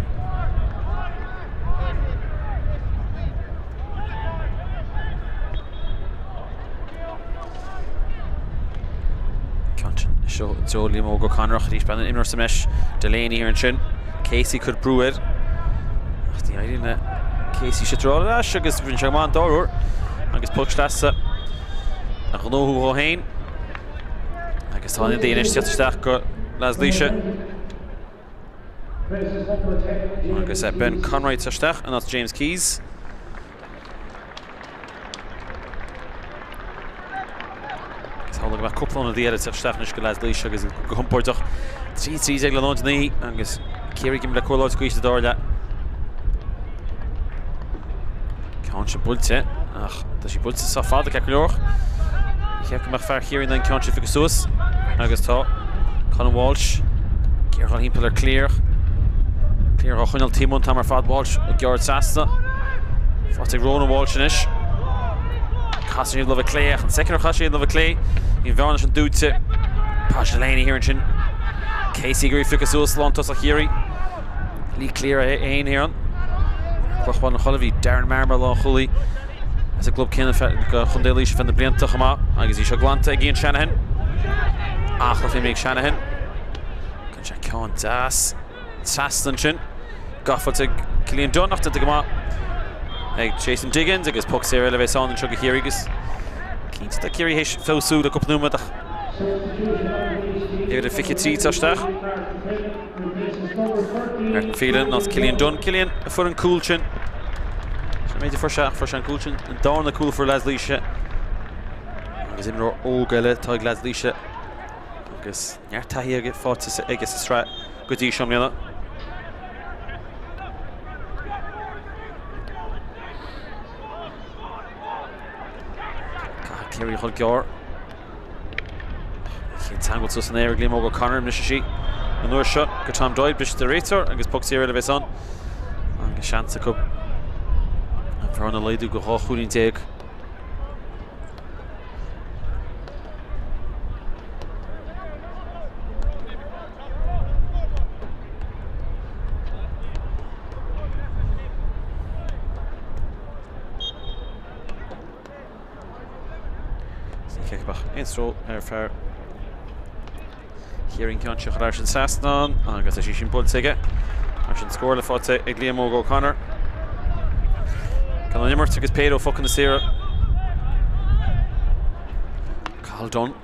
Seo Joe Liam Óg O'Connor ach arís bean an imreoir sa mbreis Delaney thiar ansin. Casey ag cur brú air. Ach ní éiríonn le Casey sliotar a fháil ar ais agus rinne sé go maith an dara huair agus poc sleasa a ghnóthú dhó féin. Agus tá an daoine anois teacht isteach go leaids Laoise. Agus Ben Conroy isteach in áit James Keyes. Samhlaigh go mbeadh cúpla ionadaí eile ag teacht isteach anois go leaids Laoise agus go compordach. 3 13 le 0 9 agus Ciarraí ag imirt le cóir láidir gaoithe sa dara leath. Ceann sin buailte ach tá sí buailte sách fada ceart go leor. Ba cheart go mbeadh fear Chiarraí in ann ceann sin a phiocadh suas agus tá Colin Walsh ag iarraidh dul thimpeall ar Cleere. Cleere á choinneáil taobh amuigh an t-am ar fad Walsh ag gearradh trasna. Faighte ag Ronan Walsh anois. Chaith sé láimhe clé ach an soicind ar chaith sé láimhe clé, bhí an bhearna sin dúnta. Podge Delaney thiar ansin. Casey ag iarraidh phiocadh suas lántosach Chiarraí. Lee Cleere é féin thiar ann. Cloch Bhaile an Chollaigh, bhí Darren Maher mar lánchúlaí as an gclub céanna do Chontae Laoise feadh na blianta chomh maith agus í seo glanta ag Ian Shanahan. Ach le féin ag Shanahan. Cuireann sé ceann deas trasna ansin. Gafa ag Cillian Dunne ach déanta go maith ag Jason Diggins agus poc saor eile a bheas ann anseo do Chiarraí agus cinnte tá Ciarraí théis feabhsú le cúpla nóiméad ach uimhir a 23 tá isteach. Martin Phelan as Cillian Dunne. Cillian a fuair an cúl sin. Sin méid a fuair sé ach fuair sé an cúl sin an darna cúl a fuair leaids Laoise. Agus imreoir óg eile atá ag leaids Laoise agus neart taithí aige faighte aige sa sraith go dtí seo i mbliana. Caithfidh Ciarraí a dhul gearr. Chéad teagmháil suas san aer ag Liam Óg O'Connor, anois is í an uair seo go Tom Doyle, briseadh an réiteoir agus poc saor eile a bheas ann. Agus seans acu an bhearna a laghdú go 12 chúilín. Ní feicfeadh aon stró ar fear Chiarraí an ceann seo a chur thar an trasnán agus tá sí sin buailte aige. Mar sin scór eile faighte ag Liam Óg O'Connor. Ceann an imirt agus péire ó phocanna saora. Cathal Dunne.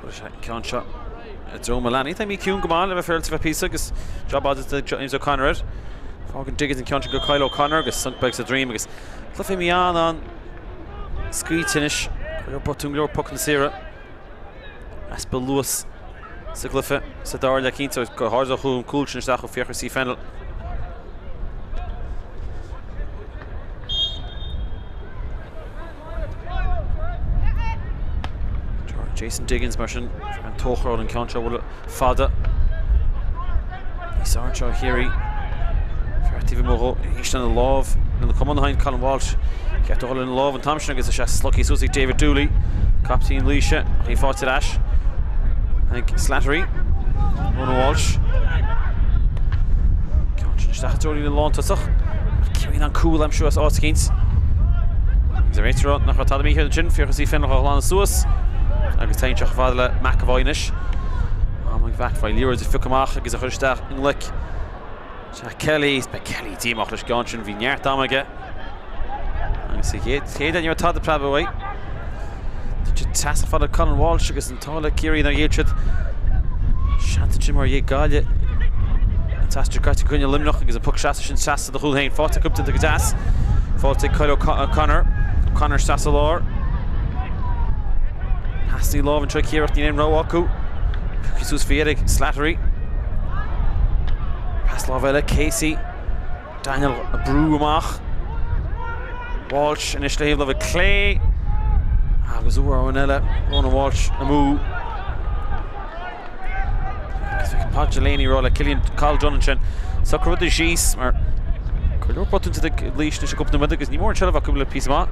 Chuir sé an ceann seo i dtreo Mullaney. Tá míciúin go maith le bheith féaráilte feadh píosa agus job déanta ag James O'Connor air. Fágann Diggins an ceann sin go Kyle O'Connor agus sonc beag sa droim agus cluiche imithe an-scaoilte anois. Go leor botún, go leor pocanna saora. Easpa luas sa gcluiche sa dara leath cinnte go háirid ó chuaigh an cúl sin isteach ó Fiachra C. Fennell. Jason Diggins mar sin an tócharán an ceann seo bhfuil fada. Níos fearr anseo Chiarraí. Fear taobh amuigh dhó éist lena lámh lena cumann féin Colin Walsh. Ceart a dhul lena lámh an t-am sin agus tá sé slogtha suas ag David Dooley. Captaen Laoise ach í faighte ar ais ag Slattery. Ronan Walsh. Ceann sin isteach i dtreo líne lántosach. Ciarraí in ann cúl a aimsiú as áit eicínt. Agus an réiteoir nach raibh tada mícheart ansin, Fiachra C. Fennell á ghlanadh suas. Agus téann sé chomh fada le McEvoy anois. Am ag McEvoy liathróid a phiocadh amach agus a chur isteach i ngleic. Jack Kelly, beidh Kelly díomách leis an gceann sin, bhí neart ama aige. Agus sa chéad chéad ní raibh tada preabadh uaidh. Tá sé trasna fada Colin Walsh agus an t-ádh le Ciarraí nár ghéill siad. Seans ansin mar ghéill Gaillimh an tseachtain seo caite i gcoinne Luimneach agus an poc seasta sin trasna do chúl féin. Faighte acu déanta go deas. Faighte ag Kyle O'Connor. O'Connor isteach sa lár. Theastaigh lámh anseo ag Ciarraí ach níl aon rogha acu. Pioctha suas faoi dheireadh ag Slattery. Pas lámh eile Casey. Daniel ag brú amach. Walsh anois le thaobh láimhe clé. Agus uair amháin eile, Ronan Walsh amú. Agus bhí Paul Delaney rá le Cillian Cathal Dunne ansin. Socrú rudaí síos mar go leor botún ag Laois anois i gcúpla nóiméad agus ní mór an tseilbh acu le píosa maith.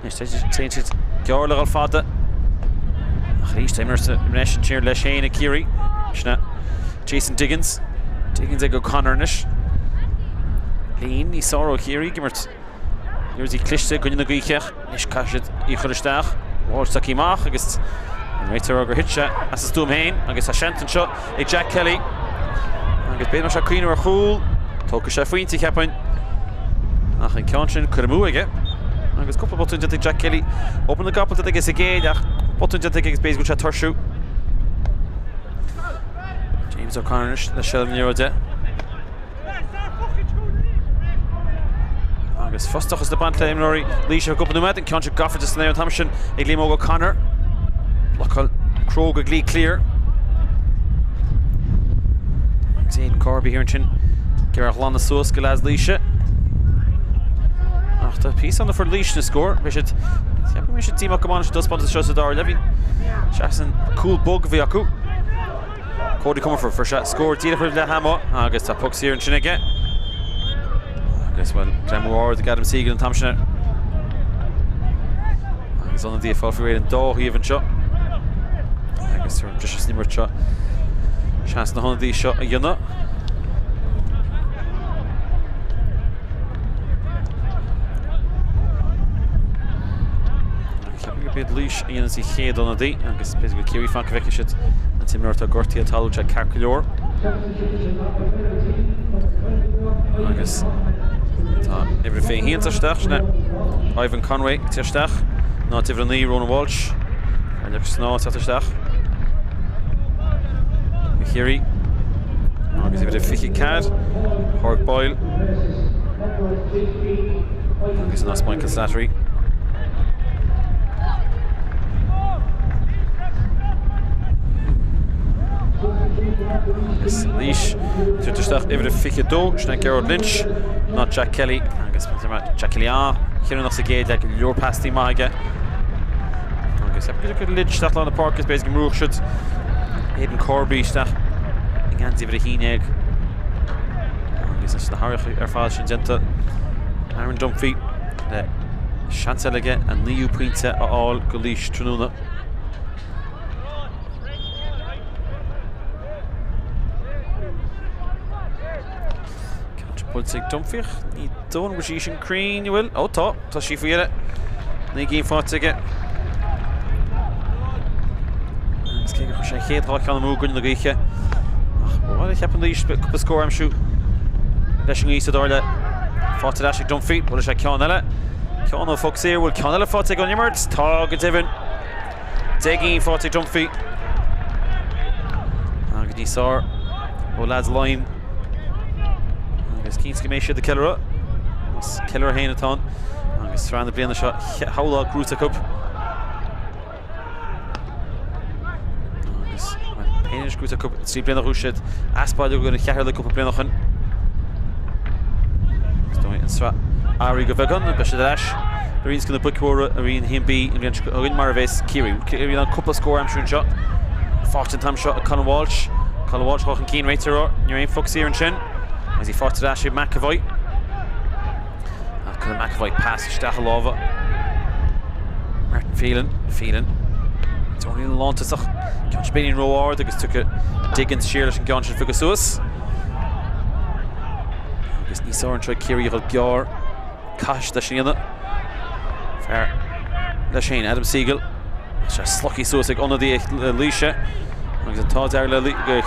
Anois téann siad gearr le dhul fada. Ach arís tá imirt anois an tír leis féin ag Ciarraí. Sin é Jason Diggins. Diggins ag O'Connor anois. Líon níos fearr ó Chiarraí ag imirt liathróidí cliste i gcoinne na gaoithe. Anois caithfidh siad í a chur isteach. Walsh tagtha amach agus an réiteoir gur thit sé as a stuaim féin agus tá seans anseo ag Jack Kelly. Agus b'fhéidir go mbeidh sé ag cuimhneamh ar chúl. Tógfaidh sé phointe, cheapfainn. Ach an ceann sin curtha amú aige. Agus cúpla botún déanta ag Jack Kelly. Obair na gcapall déanta aige sa gcéad ach botún déanta aige agus b'fhéidir go bhfuil sé ag tuirsiú. James O'Connor anois le seilbh na liathróide. Agus frustrachas le baint le imreoirí Laoise ar cúpla nóiméad, an ceann seo gafa de san aer an t-am sin ag Liam Óg O'Connor. Blocáil cróga ag Lee Cleere. Agus Aidan Corby thiar ansin ag iarraidh a ghlanadh suas go leaids Laoise. Ach tá píosa ann a fuair Laois na scór. Beidh siad ceapaim go mbeidh siad díomách go maith leis an dtaispeántas seo sa dara leath. Bhí seasann cúl bog a bhí acu. Cody Comerford, fuair sé scór díreach roimh leath ama agus tá poc saor ansin aige. Agus bhuel, greamú ard ag Adam Siegel an t-am sin. Agus ionadaí ag fáil faoi réir an dá thaobh anseo. Agus ar an briseadh san imirt seo, seans na hionadaí seo a dhéanamh. Ceapaim gurb iad Laois a dhéanann an chéad ionadaí agus b'fhéidir go Ciarraí fan go bhfeicfidh siad an t-imreoir atá gortaithe ag tarlú sé ceart go leor. Agus tá uimhir 21 isteach sin é Ivan Conway ag teacht isteach in áit uimhir 9 Ronan Walsh ar leis sná teacht isteach. Ciarraí agus uimhir 24 Pádraig Boyle agus in áit Michael Slattery. Agus Laois ag tabhairt isteach uimhir 22, sin é Gerard Lynch, in áit Jack Kelly agus Jack Kelly an-chinniúnach sa gcéad leath, go leor pastaí maith aige. Agus go Lynch isteach lár na páirce, is b'fhéidir go mbrúfadh siad Aidan Corby isteach i ngeansaí uimhir 11. Agus leis na hathruithe ar fad sin déanta, Aaron Dunphy le seans eile aige an naoú pointe a fháil go Laois tráthnóna. Ceann buailte ag Dunphy ach ní dóigh liom go bhfuil sí sin cruinn, an bhfuil? Ó tá, tá sí faoi dheireadh. 9 gcinn faighte aige. Agus cé gur chuir sé an chéad dhá cheann amú i gcoinne na gaoithe, ach ba mhaith le ceapaim Laois cúpla scór a aimsiú leis an ngaoth sa dara leath. Faighte ar ais ag Dunphy, buailfidh sé ceann eile. Ceann ó phoc saor, bhfuil ceann eile faighte ag an imirt? Tá go deimhin. 10 gcinn faighte ag Dunphy. Agus níos fearr ó leaids Laighean. Agus cinnte go mbeidh siad ag ceiliúradh. Más ceiliúradh féin atá ann. Agus sraith na bliana seo shamhlófá gnóthaithe acu. Agus féin anois gnóthaithe acu 3 bliana chuaigh siad as baile go an cheathrú le cúpla bliain ó shin. Is dóigh an sraith airí go bheagán, beidh siad ar ais le roinnt de na boic mhóra i Roinn 1B an bhliain seo chugainn mar a bheas Ciarraí. Ciarraí in ann cúpla scór a aimsiú anseo. Faighte an t-am seo ag Colin Walsh. Colin Walsh chun cinn réiteoir ní raibh aon phoc saor ansin. Agus í faighte ar ais ag McEvoy. Ach cuireann McEvoy pas isteach i lámha Martin Phelan. Phelan. Tony an lántosach. Ceann sin beagáinín ró-ard agus tiocfaidh Diggins siar leis an gceann sin a phiocadh suas. Agus níos fearr anseo ag Ciarraí a dhul gearr. Caithfidh siad é sin a dhéanamh. Fear leis féin, Adam Siegel. Sé slogtha suas ag ionadaí Laoise. Agus an t-ádh dearg le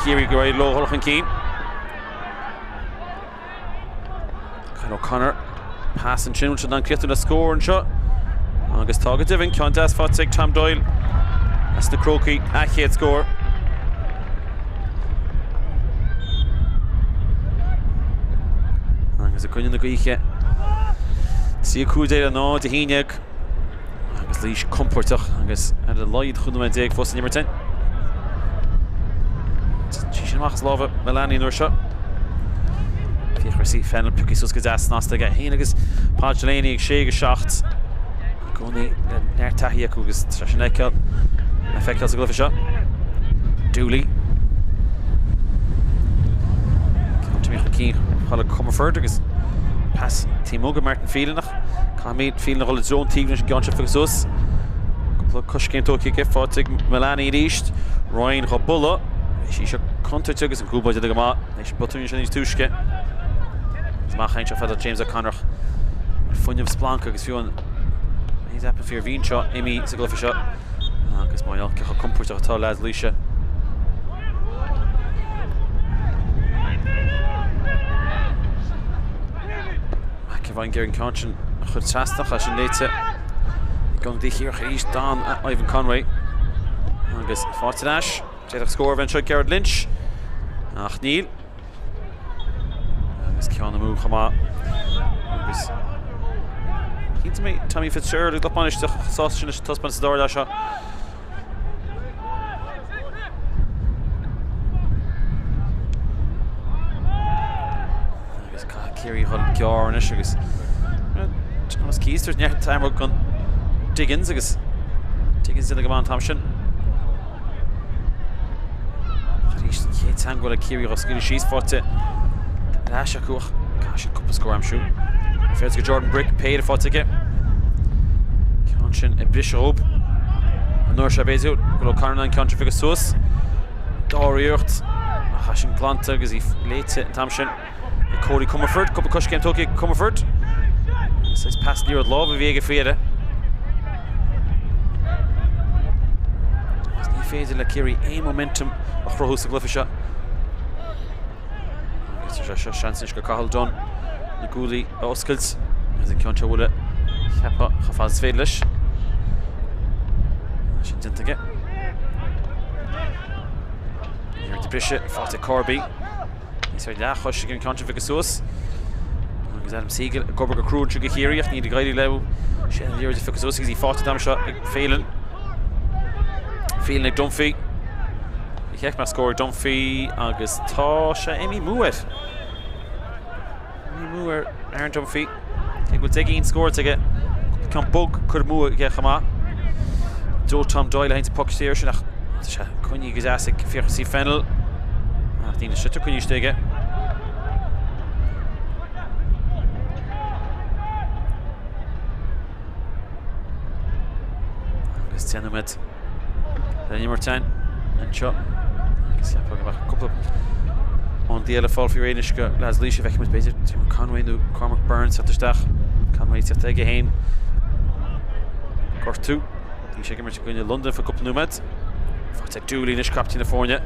Ciarraí go raibh leo dhul chun cinn. Kyle O'Connor. Pas ansin, bhfuil siad in ann críochnú le scór anseo. Agus tá go deimhin, ceann deas faighte ag Tom Doyle as na Crócaigh, a chéad scór. Agus i gcoinne na gaoithe, 3 5 le 0 11 agus Laois compordach agus ar a laghad 15 nóiméad fós san imirt. Sí sin amach as lámha Mullaney an uair seo. Féach Chrissy Fennell pioctha suas go deas snasta aige féin agus Paul Delaney ag 6 go 7. I gcónaí le neart taithí acu agus tá sin le feiceáil sa gcluiche seo. Dooley. Ceann timi chun cinn Colin Comerford agus pas taobh amuigh go Martin Phelan ach caithfidh Phelan a dhul i dtreo an taobh leis an gceann seo a phiocadh suas. Cúpla coiscéim tógtha aige faighte ag Mullaney arís. Ryan dhá bualadh. Bhí sí seo contúirteach agus an cúl báire go maith. Leis an botún sin níos túisce. Is amach anseo fada James O'Connor. Fuinneamh splanc agus fiú an méid atmaisféar a bhí anseo imithe sa gcluiche seo. Agus mar gheall cé chomh compordach atá leaids Laoise. McEvoy ag iarraidh an ceann sin a chur trasna, tá sin léite ag ionadaí Chiarraí arís d'fhan Ivan Conway. Agus faighte ar ais, d'fhéadfadh scór a bheith anseo ag Gerard Lynch, ach níl. Agus ceann amú chomh maith. Agus cinnte mé Tommy Fitzgerald ag lucht bainisteach sásta sin leis an taispeántas sa dara leath seo. Agus caithfidh Ciarraí dhul gearr anois agus Thomas Keyes tar neart am gan Diggins agus Diggins ina go maith an t-am sin. Arís an chéad teagmháil ag Ciarraí dhá scaoileadh síos faighte ar ais acu ach caithfidh siad cúpla scór a aimsiú. Féidir go Jordan Brick péire faighte aige. Ceann Ceann sin ag briseadh dhób. An uair seo b'fhéidir go bhfuil O'Connor in ann ceann sin a phiocadh suas. Dara iarracht ach é sin glanta agus í léite an t-am sin ag Cody Comerford. Cúpla coiscéim tógtha ag Comerford. Agus is pas liathróid láimhe a bhí aige faoi dheireadh. Agus ní féidir le Ciarraí aon momentum a chruthú sa gcluiche seo. Agus tá sé seo seans anois go Cathal Dunne na guaillí a oscailt agus an ceann seo a bhualadh cheapfá chomh fada is féidir leis. Sin déanta aige. Liathróid ag briseadh faighte ag Corby. Níos ar leathchois ag an ceann seo a phiocadh suas. Agus Adam Siegel ag obair go crua anseo go Chiarraí ach níl ag éirí leo. Sin an liathróid a phiocadh suas agus í faighte an t-am seo ag Phelan. Phelan ag Dunphy. Check mé scór Dunphy agus tá sé imithe amú air. Imithe amú ar Aaron Dunphy. Cé go bhfuil 10 gcinn scóráilte aige, ceann bog curtha amú aige chomh maith. Joe Tom Doyle a théann poc saor sin ach tá sé coinnithe go deas ag Fiachra C. Fennell. Ach níl an sliotar coinnithe istigh aige. Agus déanfaimid le n-imirt againn anseo agus cheapfá go mbeadh cúpla ionadaí eile fáil faoi réir anois go leaids Laoise feicfimid b'fhéidir Diarmuid Conway nó Cormac Byrne teacht isteach. Conway teacht aige féin. Gortú. Bhí sé ag imirt i gcoinne Londain faoi cúpla nóiméad. Faighte ag Dooley anois captaen na foirne.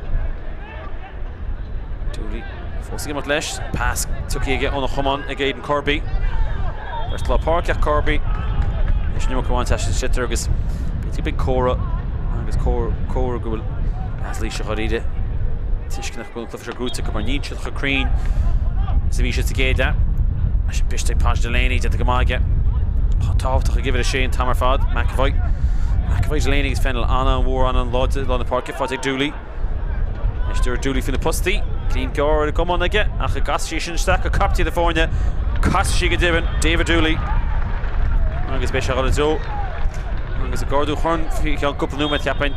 Dooley fós ag imeacht leis. Pas tugtha aige óna chamán ag Aidan Corby. Beirt lár páirce ach Corby. Leis an iomarca amháin tais an sliotar agus b'fhéidir go mbeidh comhrá agus comhrá go bhfuil leaids Laoise dháiríre tuisceanach go bhfuil an cluiche seo gnóite acu mar níl siad chomh cruinn is a bhí siad sa gcéad leath. Sin briste ag Podge Delaney déanta go maith aige. Chomh tábhachtach ag uimhir a sé an t-am ar fad. McEvoy. McEvoy Delaney agus Fennell an-mhór an-láidir lár na páirce faighte ag Dooley. Anois Daire Dooley faoi na postaí. Líon gearr ar an gcamán aige ach an gcasfaidh sé sin isteach go captaen na foirne. Casfaidh sí go deimhin, David Dooley. Agus beidh sé ag dul i dtreo agus ag ardú a chorn faoi cheann cúpla nóiméad cheapfainn.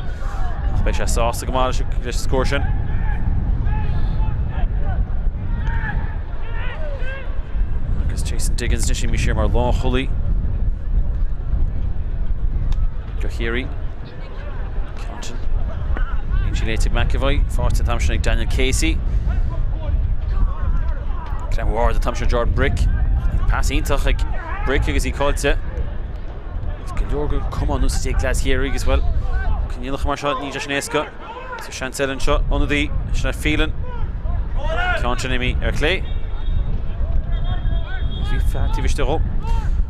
Ach beidh sé sásta go maith leis an scór sin. Agus Jason Diggins anois imithe siar mar lánchúlaí do Chiarraí. Ceann sin. Níl sí léite ag McEvoy. Faighte an t-am sin ag Daniel Casey. Greamú ard an t-am sin Jordan Brick. Pas iontach ag Brick agus í caillte. Is go leor go camán úsáidte ag leaids Chiarraí agus bhuel, coinníollacha mar seo níl sé sin éasca. Tá seans eile anseo, ionadaí, sin é Phelan. Ceann sin imithe ar chlé. Bhí fear taobh istigh dhó.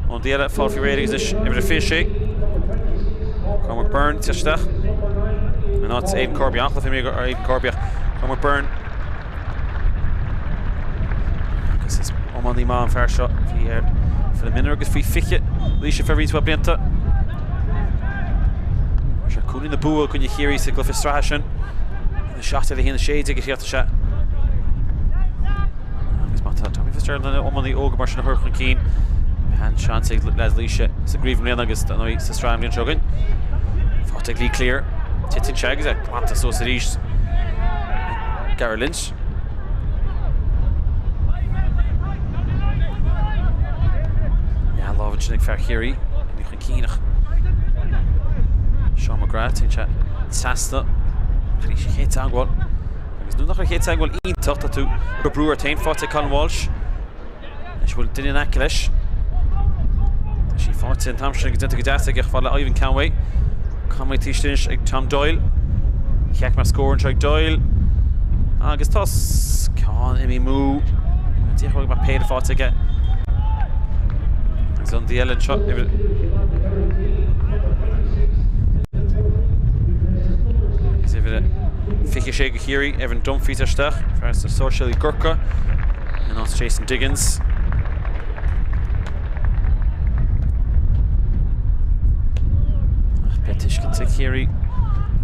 Ionadaí eile, fáil faoi réir agus anois uimhir a 26. Cormac Byrne ag teacht isteach. In áit Aidan Corby, an-chluiche imeartha ag Aidan Corby ach Cormac Byrne. Agus is iománaí maith an fear seo. Bhí ar foireann mionúr agus faoi 20 Laoise fé roinnt mhaith blianta. Fuair sé cúilín na bua i gcoinne Chiarraí sa gcluiche sraithe sin. 1-7 1-16 a chríochnaigh sé. Agus má tá Tommy Fitzgerald in ann iománaí óga mar sin a chur chun cinn, beidh an-seans ag leaids Laoise sa gcraobh i mbliana agus dar ndóigh sa sraith an bhliain seo chugainn. Faighte ag Lee Cleere. Titeann sé agus é glanta suas arís ag Gary Lynch. Leathlámh ansin ag fear Chiarraí. Imithe chun cinn ach Seán McGrath, téann sé trasna tar éis a chéad teagmháil. Agus nuair nach raibh chéad teagmháil iontach, tá tú ag cur brú ort féin, faighte ag Colin Walsh. Anois bhfuil duine in aice leis. Tá sí faighte an t-am sin agus déanta go deas aige chomh fada le Ivan Conway. Conway taobh istigh anois ag Tom Doyle. Check mar scór anseo ag Doyle. Agus tá ceann imithe amú. D'fhéadfadh go mbeadh péire faighte aige. Agus an eile anseo. Agus uimhir a 26 do Chiarraí, Evan Dunphy isteach, fear as na Sáirséalaigh i gCorcaigh, in áit Jason Diggins. Ach beidh tuiscint ag Ciarraí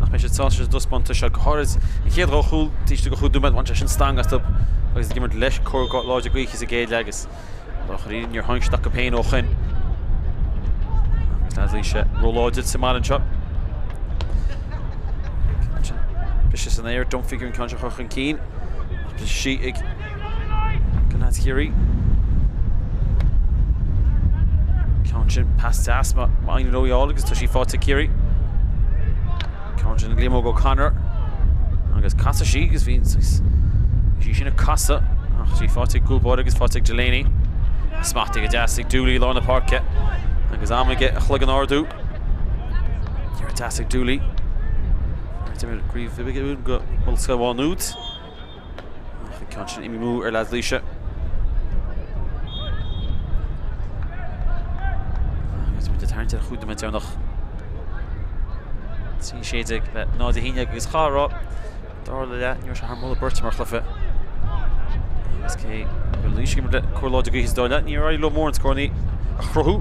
nach mbeidh siad sásta leis an dtaispeántas seo, go háirid an chéad dhá chúl, taobh istigh de chúig nóiméad, bhain sé sin stangadh astu agus ag imirt leis cóir láidir gaoithe sa gcéad leath agus Dáiríre, níor tháinig siad acu féin ó shin. Agus leaids Laoise róláidir sa mbaile anseo. Briseadh san aer, Dunphy an ceann seo a chur chun cinn. Briseadh sí ag leaids Chiarraí. Ceann sin, pas deas má éiríonn leo í a fháil agus tá sí faighte ag Ciarraí. Ceann sin ag Liam Óg O'Connor agus casadh sí agus bhí sí sin ag casadh ach sí faighte ag cúl báire agus faighte ag Delaney. Smachtaithe go deas ag Dooley i lár na páirce agus am aige a chlog in ardú. Iarracht deas ag Dooley. Craobh go Ollscoil Mhá Nuad. Ach an ceann sin imithe amú ar leaid Laoise. Agus muid ag tarraingt ar chúig nóiméad deireanach. 3 16 le 0 1 agus cha raibh dara leath ní raibh sé thar moladh beirte mar chluiche. Agus cé go bhfuil Laois ag imirt le cóir láidir gaoithe sa dara leath níor éirigh leo mórán scóranna a chruthú.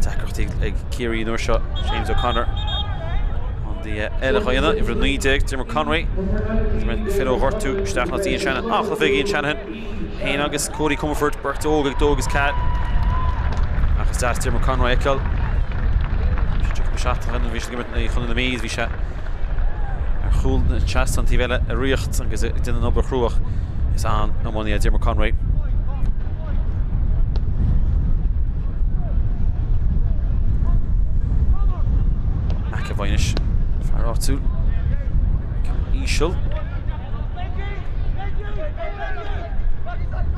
Deacrachtaí ag Ciarraí an uair seo, James O'Connor. Ionadaí eile a dhéanamh, uimhir 19, Diarmuid Conway. Fir ó ghortú isteach in áit Ian Shanahan. An-chluiche ag Ian Shanahan. Féin agus Cody Comerford, beirt óg ag dó agus ceathair. Ach is deas Diarmuid Conway a fheiceáil. Bhí sé 37 bhí sé ag imirt i Chontae na Mí, bhí sé ar chúl na trasna an taobh eile i Ríocht agus ag déanamh an obair chrua. Is an-iománaí é Diarmuid Conway. McEvoy anois, fear áitiúil, ceann íseal.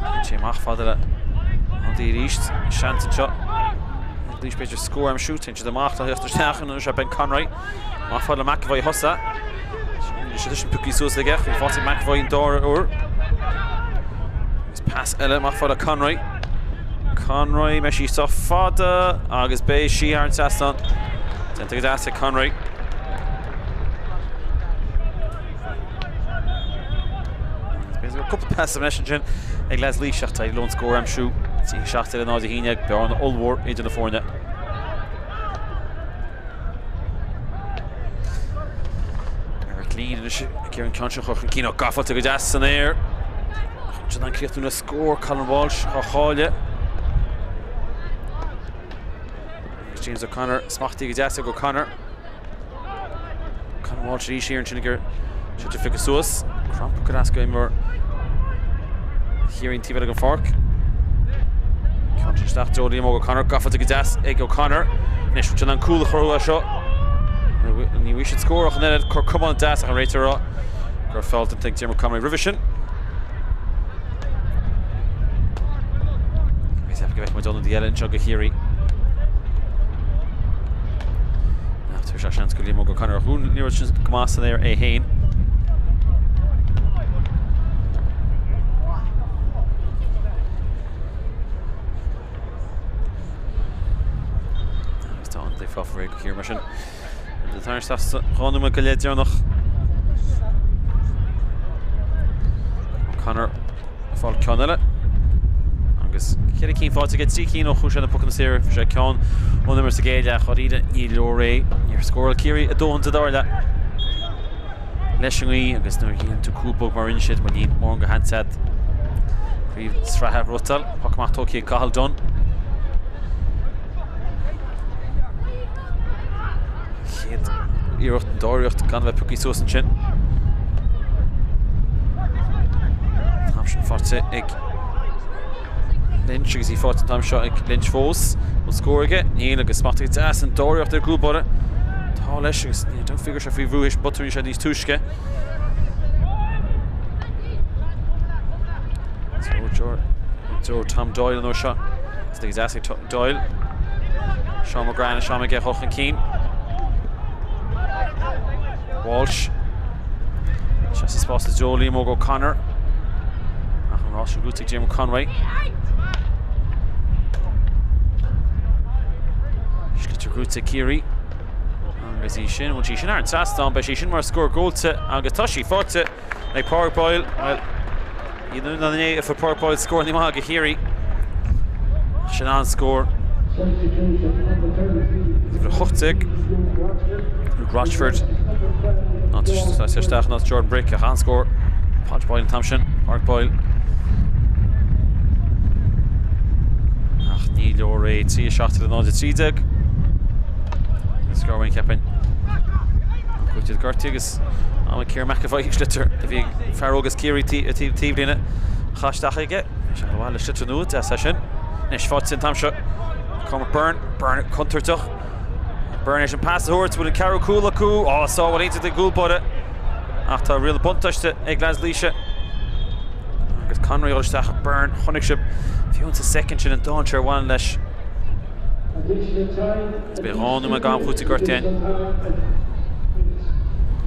Téann sé amach fada le hionadaí arís, seans anseo. Laois b'fhéidir scór a aimsiú, téann siad amach le theacht isteach anois ar Ben Conroy. Amach fada le McEvoy thusa. Níl siad sin pioctha suas aige, bhí faighte ag McEvoy an dara huair. Agus pas eile amach fada Conroy. Conroy, mbeidh sí sách fada agus beidh sí thar an trasnán. Déanta go deas ag Conroy. Cúpla pas anois ansin ag leaids Laois ach d'éirigh leo an scór a aimsiú. 7 le 0 1, bearna ollmhór idir na foirne. Eric Leen anois ag iarraidh an ceann seo a chur chun cinn ó gafa go deas san aer. Sin an críochnú le scór Colin Walsh á chailleadh. James O'Connor smachtaithe go deas ag O'Connor. Colin Walsh arís ar ansin ag iarraidh sliotar a phiocadh suas. Crampa go deas go imreoir Chiarraí an taobh eile den pháirc. Ceann sin isteach do Liam Óg O'Connor, gafa go deas ag O'Connor. Anois sin an cúl a chruthú é seo. Ní bhfuair siad scór ach an oiread cor camán deas ach an réiteoir ag rá go raibh feall déanta ag Diarmuid Conroy roimhe sin. Agus go bhfeicfidh muid ionadaí eile anseo go Chiarraí. Ach tabharfaidh sé seans go Liam Óg O'Connor a dhún ní raibh sin go maith san aer é féin. Agus tá an taobh fáfa réidh go Ciarraí mar sin. Tá isteach sa dá nóiméad go leith deireanach. O'Connor ag fáil ceann eile. Agus ceithre cinn faighte aige, 3 cinn ó chuaigh sé na pocanna saora, bhí sé ceann ón imirt sa gcéad leath, dháiríre ní leor é. Níor scóráil Ciarraí a dóthain sa dara leath leis an ngaoth agus nuair a ghéilleann tú cúl bog mar a rinne siad, bhuel níl mórán de sheans agat craobh sraithe a ghnóthachtáil. Poc amach tógtha ag Cathal Dunne. Chéad iarracht, an dara iarracht gan a bheith pioctha suas ansin. An t-am sin faighte ag Lynch agus í faighte an t-am seo ag Lynch fós. Bhfuil scór aige? Níl agus smachtaithe deas an dara iarracht ar gcúl báire. Tá leis agus ní don't figure sé faoi bhrú théis botún sé níos túisce. So Tom Doyle an uair seo. Is deas ag Doyle. Seán McGrath anois am aige a dhul chun cinn. Walsh. Seo sa spás i dtreo Liam Óg O'Connor. Ach an rás sin gnóthaithe ag Diarmuid Conway. Sliotar gnóthaithe ag Ciarraí. Agus í sin, bhfuil sí sin ar an trasnán, beidh sí sin mar scór góilte agus tá sí faighte ag Pádraig Boyle. Bhuel, Ní dún an inné a fuair Pádraig Boyle scór ní maith do Chiarraí. Ach sin an-scór. Uimhir 18, Luke Rochford. Ná tá sé isteach in áit Jordan Brick ach an-scór. Pádraig Boyle an t-am sin. Pádraig Boyle. Ach ní leor é 3 7 le 0 13. Scór uainn cheapfainn. Go bhfuil siad gortaithe agus Am ag Ciarán McEvoy ag sliotar a bhí ag fear óg as Ciarraí taobhlíne a chaith isteach aige. Sé an bhaile le sliotar nua, deas é sin. Anois faighte an t-am seo. Cormac Byrne, Byrne contúirteach. Byrne leis an pas a thabhairt, bhfuil an ceathrú cúl acu? Á, sábháil iontach ag an gcúl báire. Ach tá riail buntáiste ag leaids Laoise. Agus Conroy ag dul isteach ach Byrne, chonaic sibh fiú insa soicind sin an dainséar a bhaineann leis. Agus beidh 2 nóiméad d'am cúitimh gortaithe againn.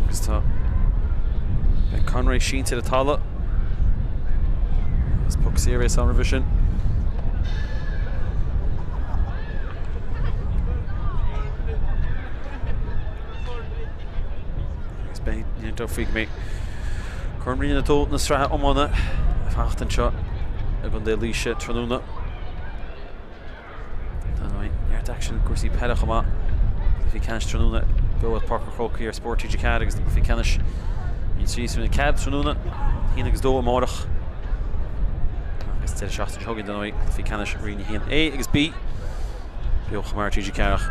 Agus tá Ben Conroy sínte ar an talamh. Agus poc saor a bheas ann roimhe sin. Agus beidh ní dóigh go mbeidh Corn Roinn 2 na Sraithe Iomána ag fanacht anseo i gContae Laoise tráthnóna. Tá neart aicsin i gcúrsaí peile chomh maith. Cluichí ceannais tráthnóna beo at Páirc an Chrócaigh ar Spórt TG4 agus na cluichí ceannais Roinn 3 is Roinn 4 tráthnóna, 1 agus 2 amárach. Agus deireadh seachtaine seo chugainn, dar ndóigh, cluichí ceannais Roinn 1A agus B beo chomh maith ar TG4 ach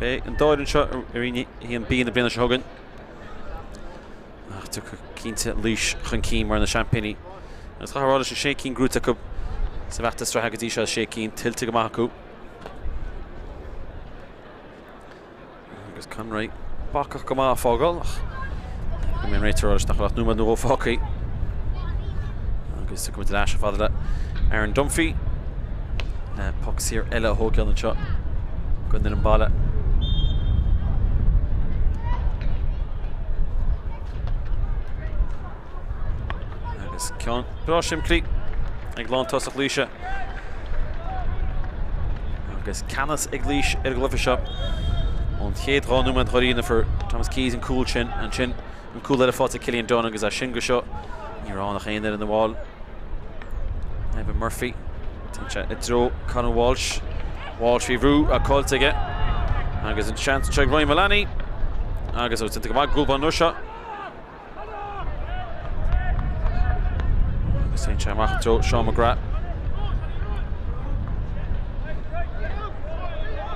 beidh an dá fhoireann seo i Roinn 1B na bliana seo chugainn. Ach tiocfaidh cinnte Laois chun cinn mar na seaimpíní. Agus caithfear a rá leis an sé cinn gnóthaithe acu sa bhfeachtas sraithe go dtí seo, sé cinn tuillte go maith acu. Agus Conroy bacach go maith ag fágáil ach go mbeidh an réiteoir ag rá leis nach bhfuil ach nóiméad nó dhó fágtha. Agus go muid ar ais chomh fada le Aaron Dunphy le poc saor eile a thógáil anseo don fhoireann baile. Agus ceann breá simplí ag lántosach Laoise. Agus ceannas ag Laois ar an gcluiche seo. Ón chéad 2 nóiméad dháiríre a fuair Thomas Keyes an cúl sin, ansin an cúl eile faighte ag Killian Dunne agus as sin go seo ní raibh ann ach aon fhoireann amháin. Evan Murphy, téann sé i dtreo Conor Walsh. Walsh faoi bhrú ach caillte aige. Agus an seans anseo ag Ryan Mullaney. Agus ó déanta go maith gúlbán an uair seo. Agus téann sé amach i dtreo Seán McGrath.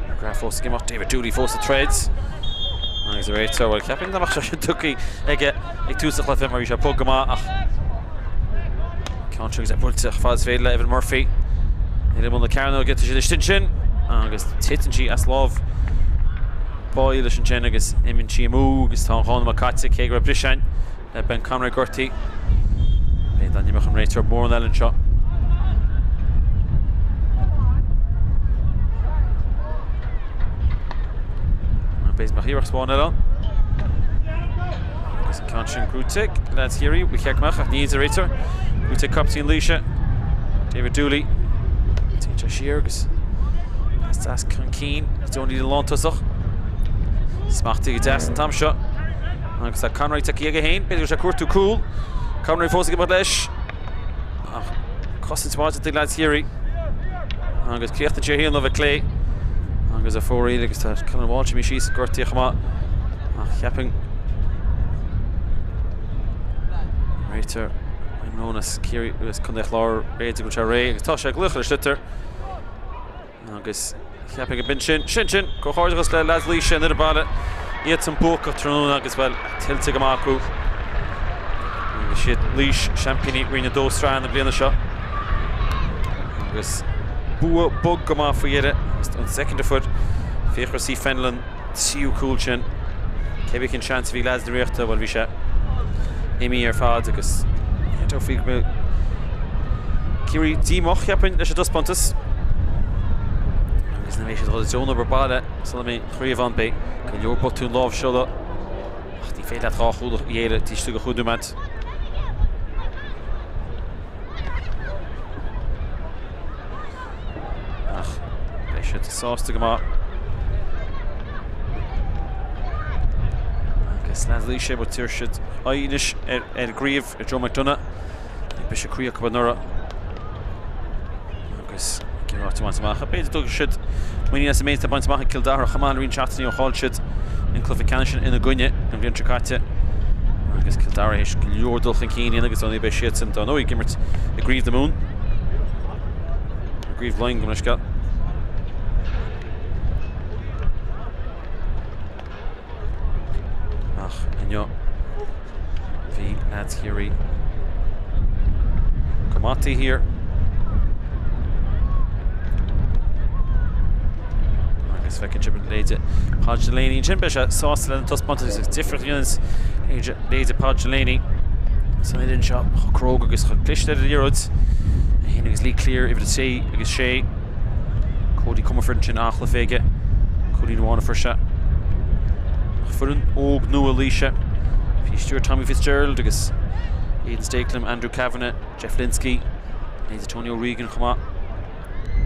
McGrath fós ag imeacht, David Dooley fós ag troid. Agus an réiteoir, bhuel, cheapfainn dá mbeadh sé sin tugtha aige ag tús an chluiche mar bhí sé bog go maith ach ceann seo agus é buailte chomh fada is féidir le Evan Murphy. Ar imeall na cearnóige, tá siad istigh ansin agus titeann sí as lámh Boyle leis ansin agus imíonn sí amú agus tá an 2 nóiméad caite cé go raibh briseadh ann le Ben Conroy gortaithe. B'fhéidir dá n-imeodh an réiteoir mórán eile anseo. B'fhéidir mbeadh iarracht amháin eile ann. Agus an ceann sin gnóthaithe ag leaids Chiarraí, ba cheart go mbeadh ach ní a réiteoir. Gnóthaithe ag captaen Laoise, David Dooley. Téann sé siar agus pas deas chun cinn i dtreo an lántosach. Smachtaithe go deas an t-am seo. Agus tá Conroy tagtha aige féin, b'fhéidir go bhfuil sé ag cuartú cúl. Conroy fós ag imeacht leis. Ach cosaint mhaith ag leaids Chiarraí. Agus críochnaíonn sé féin láimhe clé. Agus a fóraíl agus tá Conor Walsh imithe síos gortaithe chomh maith. Ach cheapfainn réiteoir Wayne Rowan as Ciarraí agus Contae an Chláir b'fhéidir go bhfuil sé réidh agus tá sé ag glaoch ar an sliotar. Agus cheapfainn go b'in sin, sin sin, comhghairdeachas le leaids Laoise an fhoireann baile, iadsan buacach tráthnóna agus, bhuel, tuillte go maith acu. Agus siad Laois seaimpíní Roinn 2 Sraithe na bliana seo. Agus bua bog go maith faoi dheireadh agus an soicind a fuair Fiachra C. Fennell an tríú cúl sin. Cé bith cén seans a bhí ag leaids na Ríochta, bhuel bhí sé imithe ar fad agus faoi go mbeidh Ciarraí díomách, cheapfainn, leis an dtaispeántas. Agus ní bheidh siad ag dul i dtreo an obair baile sula mbeidh an chraobh ann. Beidh go leor botún láimhseála ach ní féidir leat dhá chúl a ghéilleadh taobh istigh de chúig nóiméad. Ach beidh siad sásta go maith. Agus leaids Laoise, bhuel tabharfaidh siad aghaidh anois ar ar an gcraobh ar Joe McDonagh. Bhí briseadh croí acu anuraidh. Agus ag iarraidh áit a bhaint amach. B'fhéidir go dtógfaidh siad muinín as an méid atá bainte amach ag Cill Dara chomh maith le roinnt seachtainí ó chaill siad an cluiche ceannais sin ina gcoinne an bhliain seo caite. Agus Cill Dara théis go leor dul chun cinn a dhéanamh agus dar ndóigh beidh siadsan dar ndóigh ag imirt i gCraobh na Mumhan. I gCraobh Laighean gabh mo leithscéal. Ach inniu bhí leaids Chiarraí go maith taobh thiar. Agus feiceann sibh leithéide Podge Delaney ansin. Beidh sé sásta lena taispeántas agus difríocht a dhéananns leithéide Podge Delaney san fhoireann seo chomh cróga agus chomh cliste ar an liathróid. É féin agus Lee Cleere uimhir 3 agus 6. Cody Comerford ansin an-chluiche aige. Cúilín amháin a fuair sé. Ach foireann óg nua Laoise. Faoi stiúir Tommy Fitzgerald agus Aidan Stakelum, Andrew Kavanagh, Jeff Lynskey, leithéide Tony O'Regan chomh maith.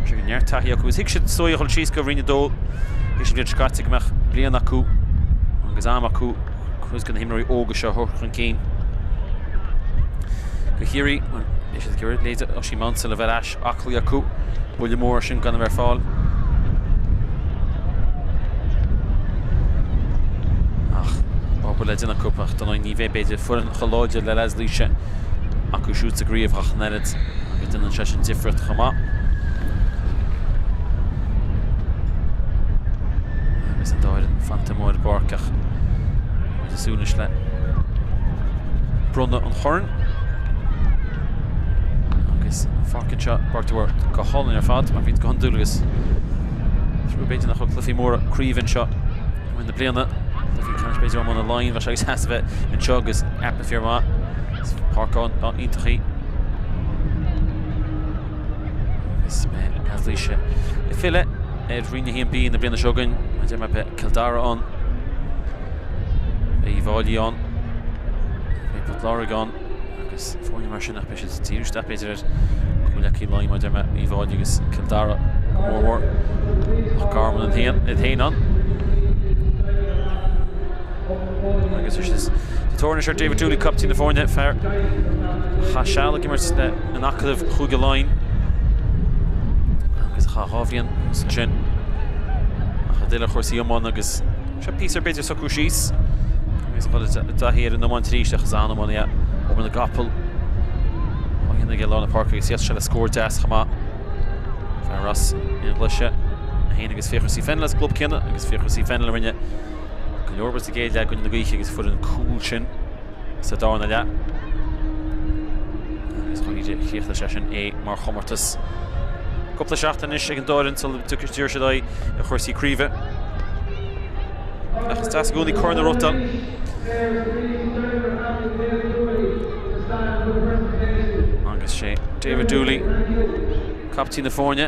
Sé go neart taithí acu. Thuig siad is dóigh a dhul síos go Roinn 2. Thuig siad an bhliain seo caite go mbeadh bliain acu agus am acu cuid de na himreoirí óga seo a thabhairt chun cinn go Chiarraí. Beidh siad ag iarraidh leithéide Oisín Maunsell a bheith ar ais aclaí acu. Buille mór sin gan a bheith ar fáil. Ach obair le déanamh acu ach dar ndóigh ní bheidh b'fhéidir foireann chomh láidir le leaids Laoise acu siúd sa gcraobh ach an oiread. Agus déanann sé sin difríocht chomh maith. Agus an dá fhoireann fanta amuigh ar an bpáirc ach muid ag súil anois le bronnadh an choirn. Agus an pháirc anseo, Páirc de Bharr, go hálainn ar fad mar bhíonn go hiondúil agus trua b'fhéidir nach raibh cluichí móra craoibhe anseo i rith na bliana. Cluichí ceannais b'fhéidir iomána Laighean, bheadh sé go deas a bheith anseo agus atmaisféar maith. Páirc iontach í. Agus beidh Laois ag filleadh ar Roinn 1B na bliana seo chugainn. Mar a deir mé beidh Cill Dara ann, beidh Uíbh Fhailí ann, beidh Port Láirge ann agus foirne mar sin ach beidh siad ag díriú isteach b'fhéidir ar chomhghleacaithe Laighean mar a deir mé Uíbh Fhailí agus Cill Dara go mór mór. Loch Garman iad féin ann. Agus is tóir anois ar David Dooley, captaen na foirne, fear a chaith seal ag imirt in Acadamh Chúige Laighean agus a chaith 2 bhliain ansin ach a d'fhill ar chúrsaí iomána agus sé píosa ar b'fhéidir socrú síos agus a dhul i dtaithí ar an iomáint arís ach is an-iománaí é obair na gcapall á dhéanamh aige i lár na páirce agus sheas sé le scór deas chomh maith. Fear as Fhionnghlaise é féin agus Fiachra C Fennell as an gclub céanna agus Fiachra C Fennell a rinne Go leor oibre sa gcéad leath i gcoinne na gaoithe agus fuair an cúl sin sa darna leath. Agus chríochnaigh sé sin é mar chomórtas. Cúpla seachtain anois ag an dá fhoireann sula dtiocfaidh siad aghaidh ar chúrsaí craoibhe. Ach is deas i gcónaí corn a ghnóthachtáil. Agus sé David Dooley, captaen na foirne.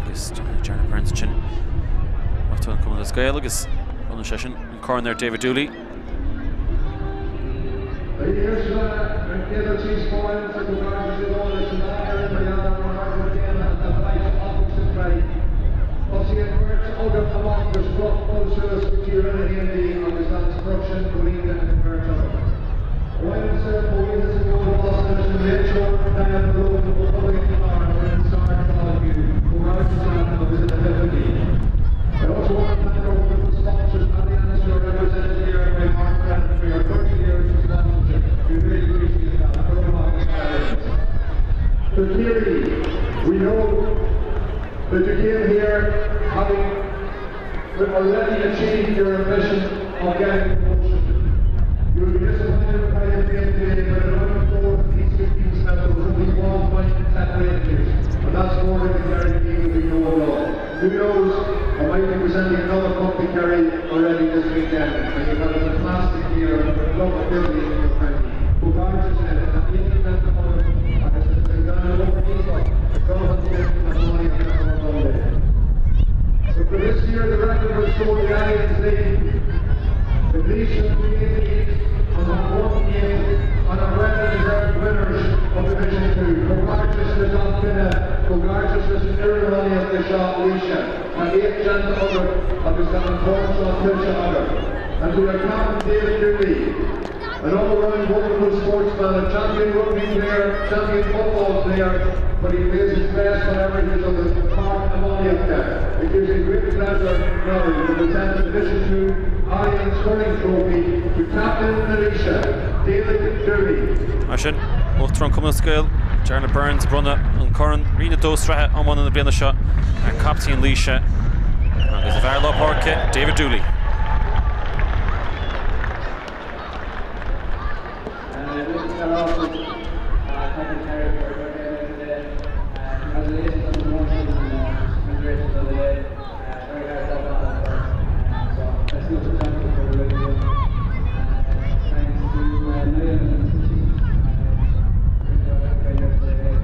Agus Jarlath Burns ansin Uachtarán Chumann Lúthchleas Gael agus bronnann sé sin an corn ar David Dooley. That you came here having already achieved your ambition of getting promotion. You will be disappointed with how you played today, but in round 4 of these 15 steps, there was only one point separating you, and that's more than the Kerry team will be no law. Who knows, I might be presenting another cup to Kerry already this weekend, and you've had a fantastic year and a lot of building in your county. So for this year, the record was sold the Allianz League. The Laois have created on the one game and are well-deserved winners of Division 2. Comhghairdeas le gach duine, comhghairdeas leis an fhoireann iománaíochta seo Laoise, tá éacht déanta agaibh agus tá an corn seo tuillte agaibh. And to their captain David Dooley, an all-round wonderful sportsman, a champion rugby player, champion football player, but he plays his best whenever he's on the park iománaíochta. It gives me great pleasure now to present the Division 2 Allianz Hurling Trophy to Captain na Laoise, David Dooley. Mar sin, Uachtarán Chumann Lúthchleas Gael, Jarlath Burns, ag bronnadh an corn Roinn 2 sraithe iomána na bliana seo ar captaen Laoise agus a bhfear lár páirce, David Dooley. great another day. Very hard job on that first. So let's go to the championship for the ready to go. Thanks to Niall and the team. Really well yesterday.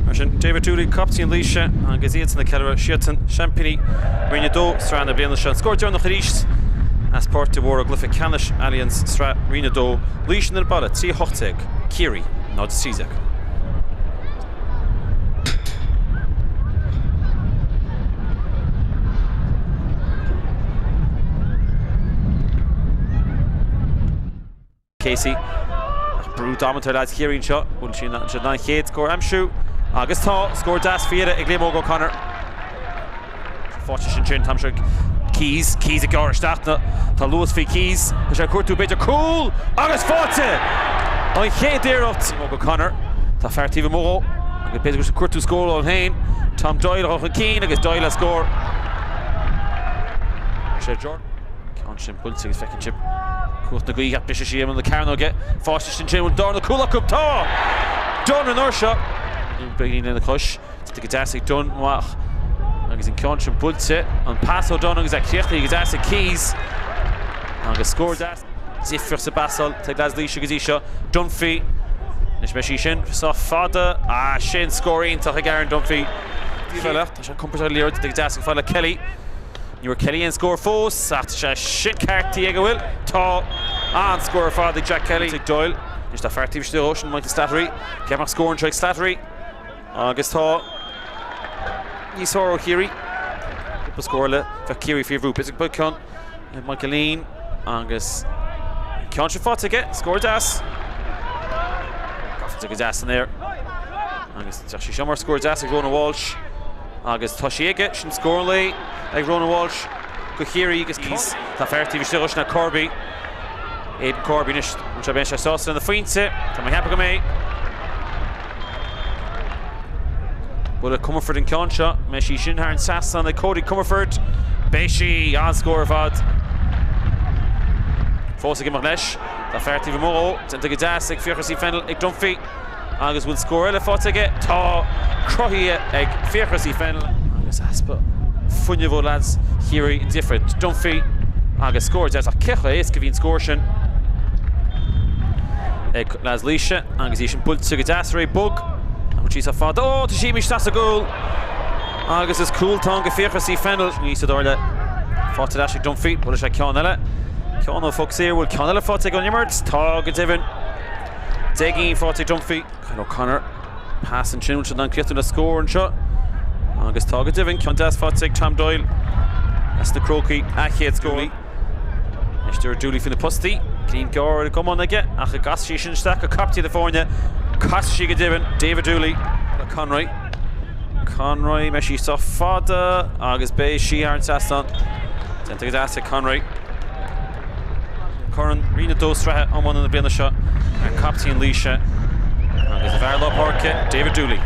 Mar sin, David Dooley, captaen Laoise, agus iadsan ag ceiliúradh, siadsan seaimpíní Roinn 2 Sraith na bliana seo. An scór deireanach arís as Páirc de Mhórdha i gcluiche ceannais Allianz Sraith Roinn 2, Laois ar an baile, 3 18, Ciarraí 0 13. Casey. Ach brú damanta ar leaids Chiarraí anseo. Bhfuil siad in ann an chéad scór a aimsiú? Agus tá! Scór deas faoi dheireadh ag Liam Óg O'Connor. Faighte sin sin, tá ag Keyes. Keyes ag gearradh isteach. Tá luas faoi Keyes. Tá sé ag cuartú b'fhéidir cúl! Agus faighte! An chéad iarracht. Liam Óg O'Connor. Tá fear taobh amuigh dhó. Agus b'fhéidir go bhfuil sé ag cuartú scór dó féin. Tom Doyle a dhul chun cinn agus Doyle le scór. Sé Jordan. Ceann sin buailte agus feiceann sibh cumhacht na gaoithe ach briseadh sí i mbun na cearnóige. Faighte sin sin bhfuil darna cúl acu. Tá! Dunne an uair seo. Beagáinín lena chois. Déanta go deas ag Dunne amach agus an ceann sin buailte. An pas ó Dunne agus é críochnaithe go deas ag Keyes. Agus scór deas. Difríocht sa bpasáil ag leaids Laoise go dtí seo. Dunphy. Anois beidh sí sin sách fada. Ah, sin scór iontach ag Aaron Dunphy. Tá sé compordach ar an liathróid. Déanta go deas ag fáil le Kelly. Ní bhfuair Kelly aon scór fós ach tá sé sin ceartaithe aige, an bhfuil? Tá! An-scór ar fad ag Jack Kelly. Ag Doyle. Anois tá fear taobh istigh dhó, sin Michael Slattery. Cé mbeadh scór anseo ag Slattery? Agus tá níos fearr ó Chiarraí. Cúpla scór eile, bheadh Ciarraí faoi bhrú. B'fhéidir go mbeadh ceann ag Michael Leen agus an ceann sin faighte aige. Scór deas. Gafa go deas san aer. Agus tá sí seo mar scór deas ag Ronan Walsh. Agus tá sí aige, sin scór an lae ag Ronan Walsh do Chiarraí agus Keys. Tá fear taobh istigh dhó, sin é Corby. Aidan Corby anois, an seo beidh sé sásta lena phointe. Tá mé ag ceapadh go mbeidh. Buille Comerford an ceann seo. Mbeidh sí sin thar an trasnán ag Cody Comerford. Beidh sí! An-scór ar fad. Fós ag imeacht leis. Tá fear taobh amuigh dhó. Déanta go deas ag Fiachra C. Fennell ag Dunphy. Agus bhfuil scór eile faighte aige? Tá! Cruthaithe ag Fiachra C. Fennell. Agus easpa fuinnimh ó leaids Chiarraí an difear. Dunphy agus scór deas ach cé chomh héasca a bhí an scór sin ag leaids Laoise agus í sin buailte go deas ar aghaidh bog. Ach bhfuil sí sách fada? Ó, tá sí imithe isteach sa gcúl! Agus is cúl atá ann do Fiachra C. Fennell. Níos sa dara leath. Faighte ar ais ag Dunphy. Buailfidh sé ceann eile. Ceann ó phoc saor. Bhfuil ceann eile faighte ag an imirt? Tá go deimhin. 10 gcinn faighte ag Dunphy. Kyle O'Connor. Pas ansin, bhfuil siad in ann críochnú le scór anseo? Agus tá go deimhin, ceann deas faighte ag Tom Doyle as na Crócaigh, a chéad scór. Anois David Dooley faoi na postaí. Líne gearr ar an gcamán aige ach an gcasfaidh sé sin isteach go captaen na foirne. Casfaidh sí go deimhin, David Dooley le Conroy. Conroy, mbeidh sí sách fada agus beidh sí thar an trasnán. Déanta go deas ag Conroy. Corn Roinn 2 Sraithe iomána na bliana seo ar captaen Laoise agus a bhfear lár páirce, David Dooley.